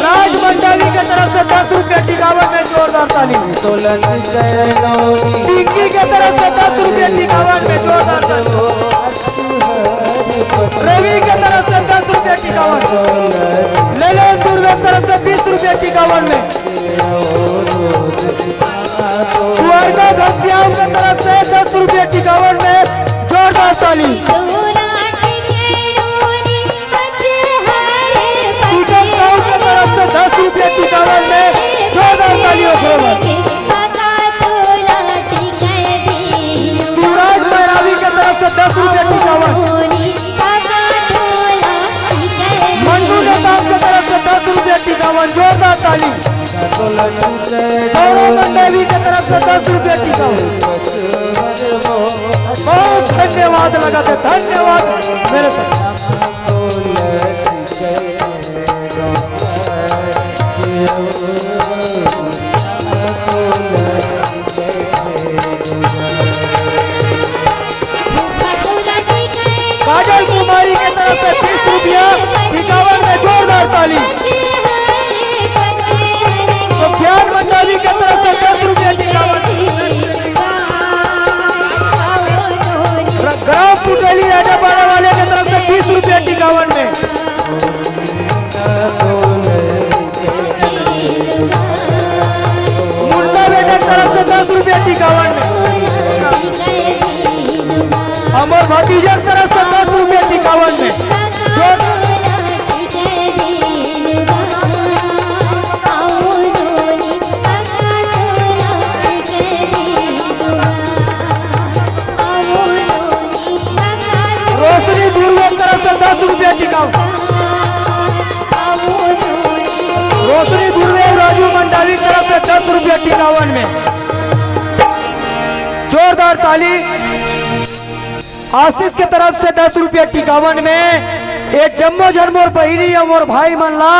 राज मंडावी के तरफ से दस रुपया टिकावन में जोरदार ताली। पिंकी के तरफ से दस रुपया टिकावन में जोरदार ताली। रवि के तरफ से दस रुपया टिकावन। ललन दुर्वे की तरफ से बीस रुपया टिकावन में। द्वारका घनश्याम की तरफ से दस रुपया टिकावन में जोरदार ताली। पीटर साहू की तरफ से दस रुपया टिकावन में जोरदार ताली हो। शिवराज भैरावी की तरफ से दस रुपया टिकावन। मंटू नेताम की तरफ से दस रुपया टिकावन, जोरदार ताली। गौरव मंडावी की तरफ से दस रुपया टिकावन। बहुत धन्यवाद लगा थे, धन्यवाद मेरे से। काजल कुमारी के तरफ से बीस रुपया टिकावन में, जोरदार ताली। तो ज्ञान मंडावी के तरफ से दस रुपया टिकावन। र-, ग्राम कुटेली राजापाड़ा वाले के तरफ से बीस रुपया टिकावन में। मुन्ना बेटा की तरफ से दस रुपया टिकावन में। अमर भतीजा की तरफ से दस रुपया टिकावन में। रोशनी धुर्वे की तरफ से दस रुपया टिकावन। रोशनी धुर्वे, राजू मंडावी की तरफ से दस रुपया टिकावन में। जोरदार ताली। आशीष के तरफ से दस रुपया टिकावन में। ये जम्मो झन मोर बहिनी या मोर भाई मन ला,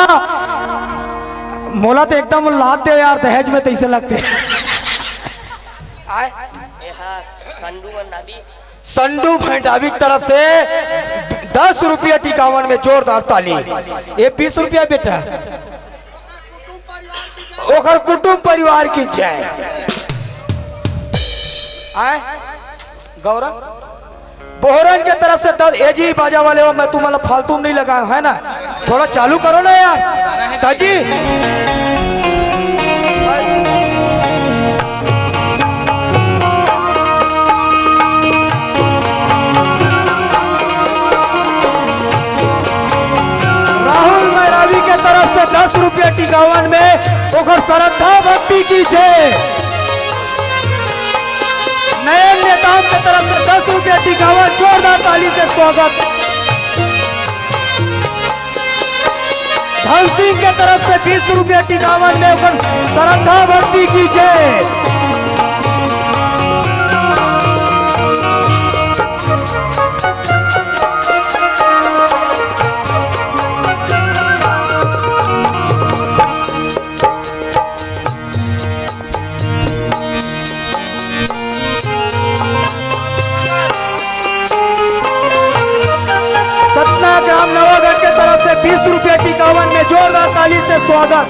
मोला तो एकदम लात दे यार, दहेज में तैसे लगते। आय। एहा संडू मंडावी। संडू मंडावी की तरफ से दस रुपया टिकावन में, जोरदार ताली। ये बीस रुपया बेटा, ओखर कुटुंब परिवार की जय। आय गौरव बोहरन के तरफ से दस। ए जी, बाजा वाले हो, मैं तुम्हारा फालतू में नहीं लगाया हूं, है ना? थोड़ा चालू करो ना यार, ताजी। राहुल मैरावी के तरफ से दस रुपया टिकावन में, ओकर श्रद्धा भक्ति की जय। नयन नेताम के तरफ से दस रुपया टिकावन, जोरदार ताली से स्वागत। धन सिंह के तरफ से बीस रुपया टिकावन में, ओकर श्रद्धा भक्ति की जय। सतना ग्राम नवागढ़ के तरफ से बीस रुपया टिकावन में, जोरदार ताली से स्वागत।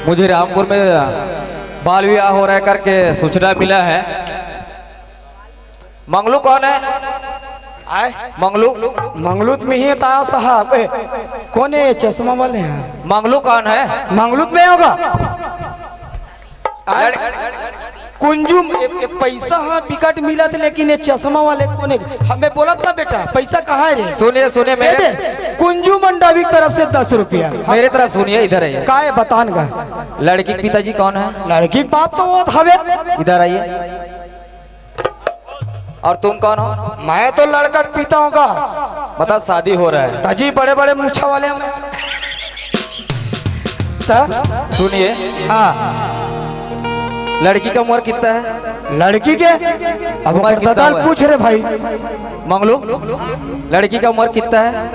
मुझे रामपुर में बाल विवाह हो रहा है करके सूचना मिला है। मंगलू कौन है? आय? मंगलू? मंगलू तो मैं ही था साहब। ए, कौन है ये चश्मा वाले हैं? मंगलू कौन है? मंगलू तो मैं होगा। आय? लड़- कुंजू, ए, ए, पैसा हाँ बिकट मिलत, लेकिन ये चश्मा वाले कौन है? हमें बोलत ना बेटा, पैसा कहाँ है रे? सुनिए, सुनिए, दे मेरे दे। कुंजू मंडावी की तरफ से दस रुपया। मेरे तरफ सुनिए, इधर आइए। का है बतान का? लड़की के पिताजी कौन है? लड़की के बाप तो वो हवे। इधर आइए। और तुम कौन हो? मैं तो लड़का के पिता होगा। मतलब शादी हो रहा है? ताजी बड़े बड़े मूछा वाले हम। त? सुनिए। हाँ। लड़की का उम्र कितना है? लड़की के? अब उम्र ओकर कितना दादा हुआ है? पूछ रे भाई। मंगलू, लड़की का उम्र कितना है?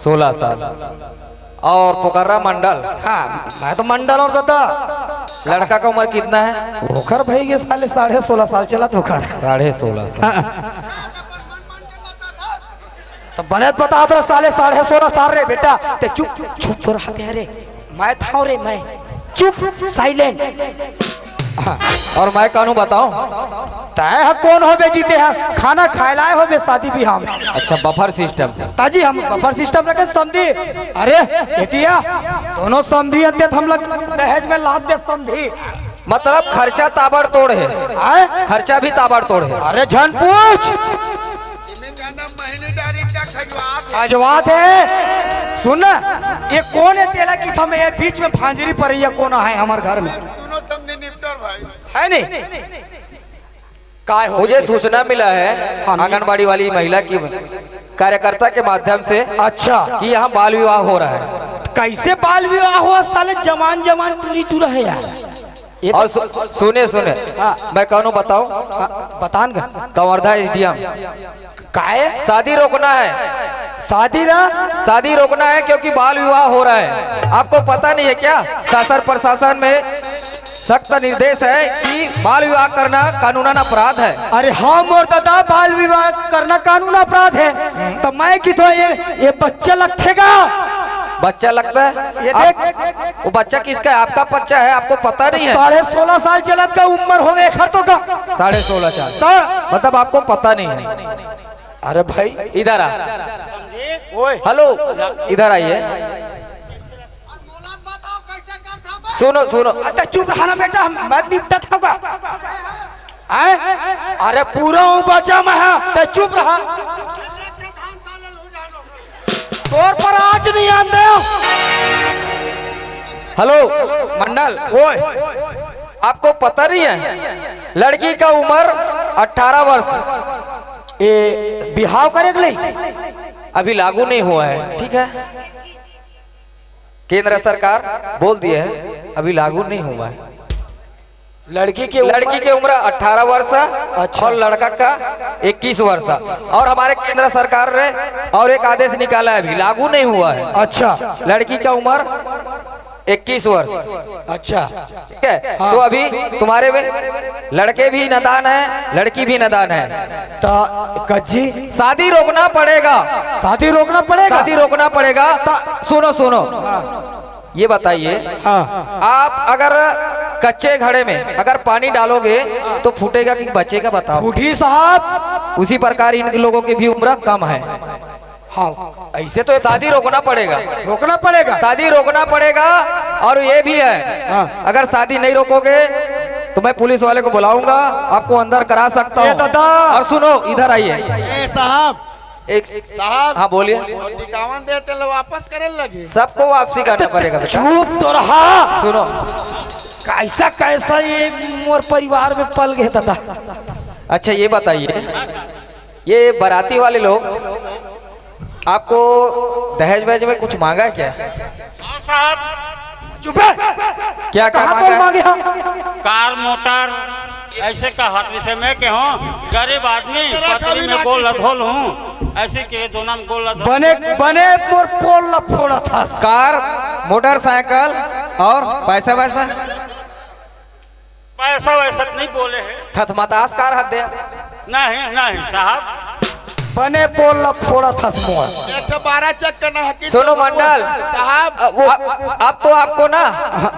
सोलह साल। और पुकारा मंडल। हाँ, मैं तो मंडल और दादा। लड़का का उम्र कितना है? ओकर भाई के साले साढ़े सोलह साल चला तो ओकर। साढ़े सोलह साल। हाँ। तो बने तो बता रहा साले साढ़े सोलह साल रे बेटा, ते चुप, चुप तो रहते हैं रे। मैं था रे, मैं चुप, साइलेंट। हाँ। और मैं कानू बताऊं? तय ह कौन हो बे जीते ह? खाना खाए लाए हो बे शादी बियाह में? अच्छा, बफर सिस्टम। ताजी हम बफर सिस्टम रखे समधी। अरे एतिया दोनों समधी अंते हम लोग दहेज में लाद दे समधी। मतलब खर्चा ताबड़तोड़ है। आय? खर्चा भी ताबड़तोड़ है। अरे झन पूछ। इन्हें कहना महीने डायरेक्ट खजवात है। खजवात है। सुन ना, ये कौन है तेला की थम ये बीच में भांजरी पर ये कौन है हमारे घर में? दोनों समधी निपटर भाई। है नहीं? काय हो? मुझे सूचना मिला है हाँ, आंगनबाड़ी वाली महिला की कार्यकर्ता के माध्यम से अच्छा। कि यहाँ बाल विवाह हो रहा है। कैसे बाल विवाह हुआ? साले जवान जवान टूरी टूरा है यार। ये और तो सु-, सुने, सुने, हाँ। मैं कहूँ बताओ, हाँ, बतान गा। कवर्धा एसडीएम, काहे? शादी रोकना है। शादी ना? शादी रोकना है, क्योंकि बाल विवाह हो रहा है। आपको पता नहीं है क्या? शासन प्रशासन में सख्त निर्देश है कि बाल विवाह करना कानूनन अपराध है। अरे हाँ मोर दादा, बाल विवाह करना कानून अपराध है। तो मैं कि तो ये, ये बच्चा लगथेगा। बच्चा लगता है? ये आप, देख। वो बच्चा किसका है? आपका बच्चा है, आपको पता नहीं है? साढ़े सोलह साल चलत का उम्र हो गए खर तो का। साढ़े सोलह साल। तो मतलब आपको पता नहीं है। अरे भाई। इधर आ। ओए। हेलो, इधर आइए। सुनो, सुनो। अरे चुप रहा ना बेटा, हम मत निपटत होगा। हैं? अरे पूरा हूँ बचा मैं, हाँ, ते चुप रहा। तोर पर आज नहीं आन दे। हेलो मंडल, ओए। आपको पता नहीं है, लड़की का उम्र अठारह वर्ष। ए, बिहाव करे के नहीं? अभी लागू नहीं हुआ है, ठीक है? केंद्र सरकार बोल दिए है, अभी लागू नहीं हुआ है। लड़की के उम्र? लड़की की उम्र अठारह वर्ष है। अच्छा। और लड़का का इक्कीस वर्ष है। और हमारे केंद्र सरकार ने और एक आदेश निकाला है, अभी लागू नहीं हुआ है। अच्छा। लड़की का उम्र इक्कीस वर्ष। अच्छा। ठीक है? हाँ। तो अभी तुम्हारे में लड़के भी नादान है, लड़की भी नादान है। ता कज्जी? शादी रोकना पड़ेगा। शादी रोकना पड़ेगा? शादी रोकना पड़ेगा। ता सुनो, सुनो। हाँ। ये बताइए, हाँ। आप अगर कच्चे घड़े में अगर पानी डालोगे तो फूटेगा कि बचेगा, बताओ। फूटी साहब। उसी प्रकार इन लोगों की भी उम्र कम है। हाँ, ऐसे तो ये शादी रोकना पड़ेगा। रोकना पड़ेगा। शादी रोकना पड़ेगा। और ये भी है, हाँ। अगर शादी नहीं रोकोगे तो मैं पुलिस वाले को बुलाऊंगा, आपको अंदर करा सकता हूँ। दादा। और सुनो, इधर आइए। ए साहब। एक साहब। हाँ, बोलिए। और टिकावन देते लो, वापस करे लगे। सबको वापसी करना पड़ेगा बेटा। चुप तो रहा। सुनो। कैसा, कैसा ये मोर परिवार में पल गए दादा। अच्छा, ये बताइए, ये बाराती वाले लोग आपको दहेज वहेज में कुछ मांगा है क्या? हाँ साहब। चुप है। क्या, क्या कहाँ मांगा तो है? मांगे हम? कार मोटर ऐसे का हाथ विषय में के हूँ, गरीब आदमी, पतरी में गोल लधोल हूँ, ऐसे के दोनों में गोल लधोल। बने, बने मोर पोल ला फोड़ा था। कार, मोटरसाइकिल और पैसा वैसा? पैसा वैसा नहीं बोले है। थथमतास कार हद दे। नहीं, नहीं साहब। बने पोल ला फोड़ा था मोर। एक ठो बारह चक्का ना हकी सुनो तो मंडल। साहब। अ, वो, आप, आप तो आपको ना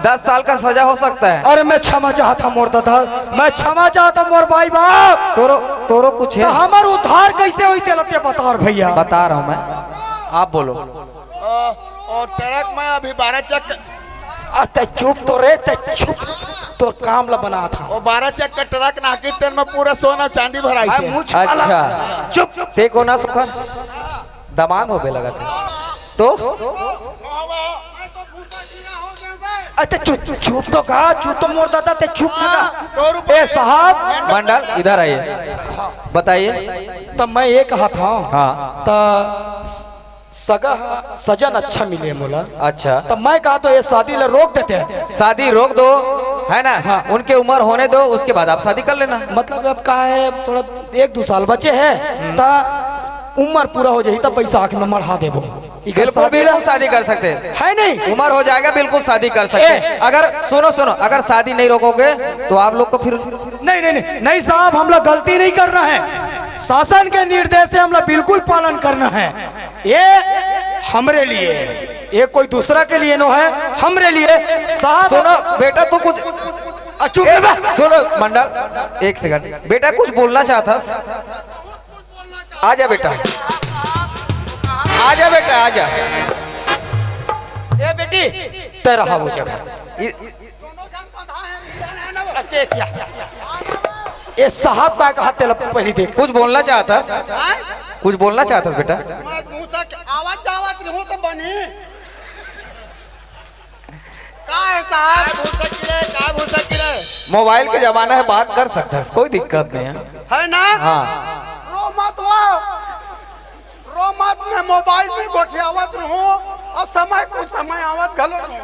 दस साल का सजा हो सकता है। अरे मैं क्षमा चाहता मोर दादा, मैं क्षमा चाहता मोर भाई बाप। तोरो, तोरो कुछ है? तो हमार उद्धार कैसे होई तेला ते बता और भैया। बता रहा हूँ मैं, आप बोलो। ओ, ओ ट्रक में अभी बारह चक्का। अरे ते चुप तो रे, ते चुप। तोर काम ला बना था। वो बारह चक्का ट्रक ना हकी तेन में पूरा सोना चांदी भराई से। मुझ अच्छा। चुप। ते को ना सुखन दमांद होबे लगा था। तो? अच्छा, चुप, चुप तो का, चुप तो मोर दादा, ते चुप तो का। ए साहब। मंडल, इधर आइए, बताइए। तब मैं ये कहा था, हाँ। त सगा, सजन अच्छा मिले मोला। अच्छा। तब मैं कहा तो ये शादी ला रोक देते हैं। शादी रोक दो, है ना? हाँ। उनके उम्र होने दो, उसके बाद आप शादी कर लेना। मतलब अब का है, थोड़ा एक दो साल बचे हैं, ता उम्र पूरा हो जाही, तब बैसाख में मढ़ा देबो। इकर बिल्कुल, शादी बिल्कुल ला शादी कर सकते हैं। है नहीं? उम्र हो जाएगा, बिल्कुल शादी कर सकते हैं। ए। अगर, सुनो, सुनो, अगर शादी नहीं रोकोगे, तो आप लोग को फिर नहीं, नहीं, नहीं, नहीं साहब, हम लोग गलती नहीं करना है। शासन के निर्देश से हम लोग बिल्कुल पालन करना है। ये हमरे लिए, ये कोई दूसरा के लिए नो है, हमरे लिए। साहब सुनो, बेटा, तू कुछ आ, चुप ए, रह बे। सुनो, मंडल, एक सेकंड। बेटा, कुछ बोलना चाहता? आजा बेटा, आजा बेटा, आजा। ए बेटी, ते रहा वो जगह। इ-, अरे, क्या? ए साहब का कहा तेला पहली देख। कुछ बोलना चाहता? कुछ बोलना चाहता बेटा? मैं मुंह से आवाज जावत रहूं तो बनी। का है साहब? का भूसा गिरे, का भूसा गिरे? मोबाइल के जमाना है, बात कर सकता है, कोई दिक्कत नहीं है। है ना? हाँ। रो मत वो, रो मत, मैं मोबाइल में गोठियावत रहूं और समय को समय आवत घलो रहूं।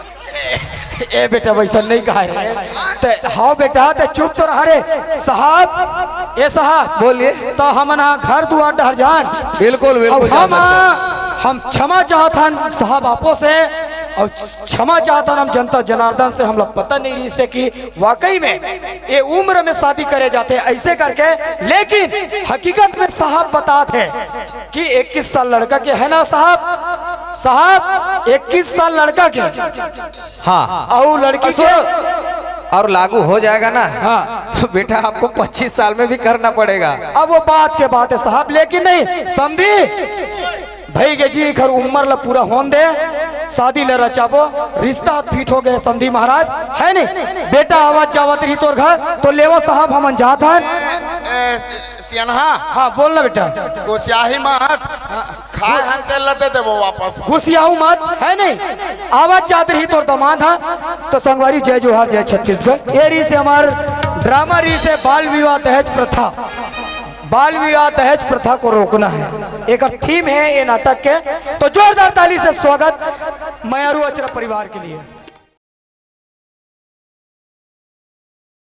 ए बेटा, वैसा नहीं कहा रे। ते, हाँ बेटा, ते चुप तो रहा रे। साहब, ए साहब, बोलिए। तो हमन हा घर दुआर डहर जान। बिल्कुल, बिल्कुल, अब हम, जा सकते हैं। हम क्षमा चाहत हन साहब आपो से, और क्षमा चाहत हन हम जनता जनार्दन से। हमला पता नहीं रहिस हे कि वाकई में ये उम्र में शादी करे जाथे ऐसे करके, लेकिन हकीकत में साहब बतात हे कि इक्कीस साल लड़का के, है ना साहब? साहब, इक्कीस साल लड़का के। हाँ। और लड़की और के सुनो, और लागू हो जाएगा ना, हाँ। तो बेटा, आपको पच्चीस साल में भी करना पड़ेगा। अब वो बात के बात है साहब, लेकिन नहीं, समधी, भई गे जी, एखर उम्र ला पूरा होन दे, शादी ले रचाबो, रिश्ता फिट हो गए समधी महाराज, है नहीं? बेटा आवत जावत रही तोर घर, तो लेवा साहब, हमन जात हन। ए, ए, सियनहा, हाँ, बोल ना बेटा। गोसियाही मत, खाए हन तेल ला दे देबो वापस। गुसियाहू मत, है नहीं? आवत जात रही तोर दमाद हा। तो संगवारी, जय जोहार, जय छत्तीसगढ़। ये रहिस हे हमर ड्रामा, रहिस हे बाल विवाह दहेज प्रथा। बाल विवाह दहेज प्रथा को रोकना है, एकर थीम है ये नाटक के। तो जोरदार ताली से स्वागत मयारू अचरा परिवार के लिए।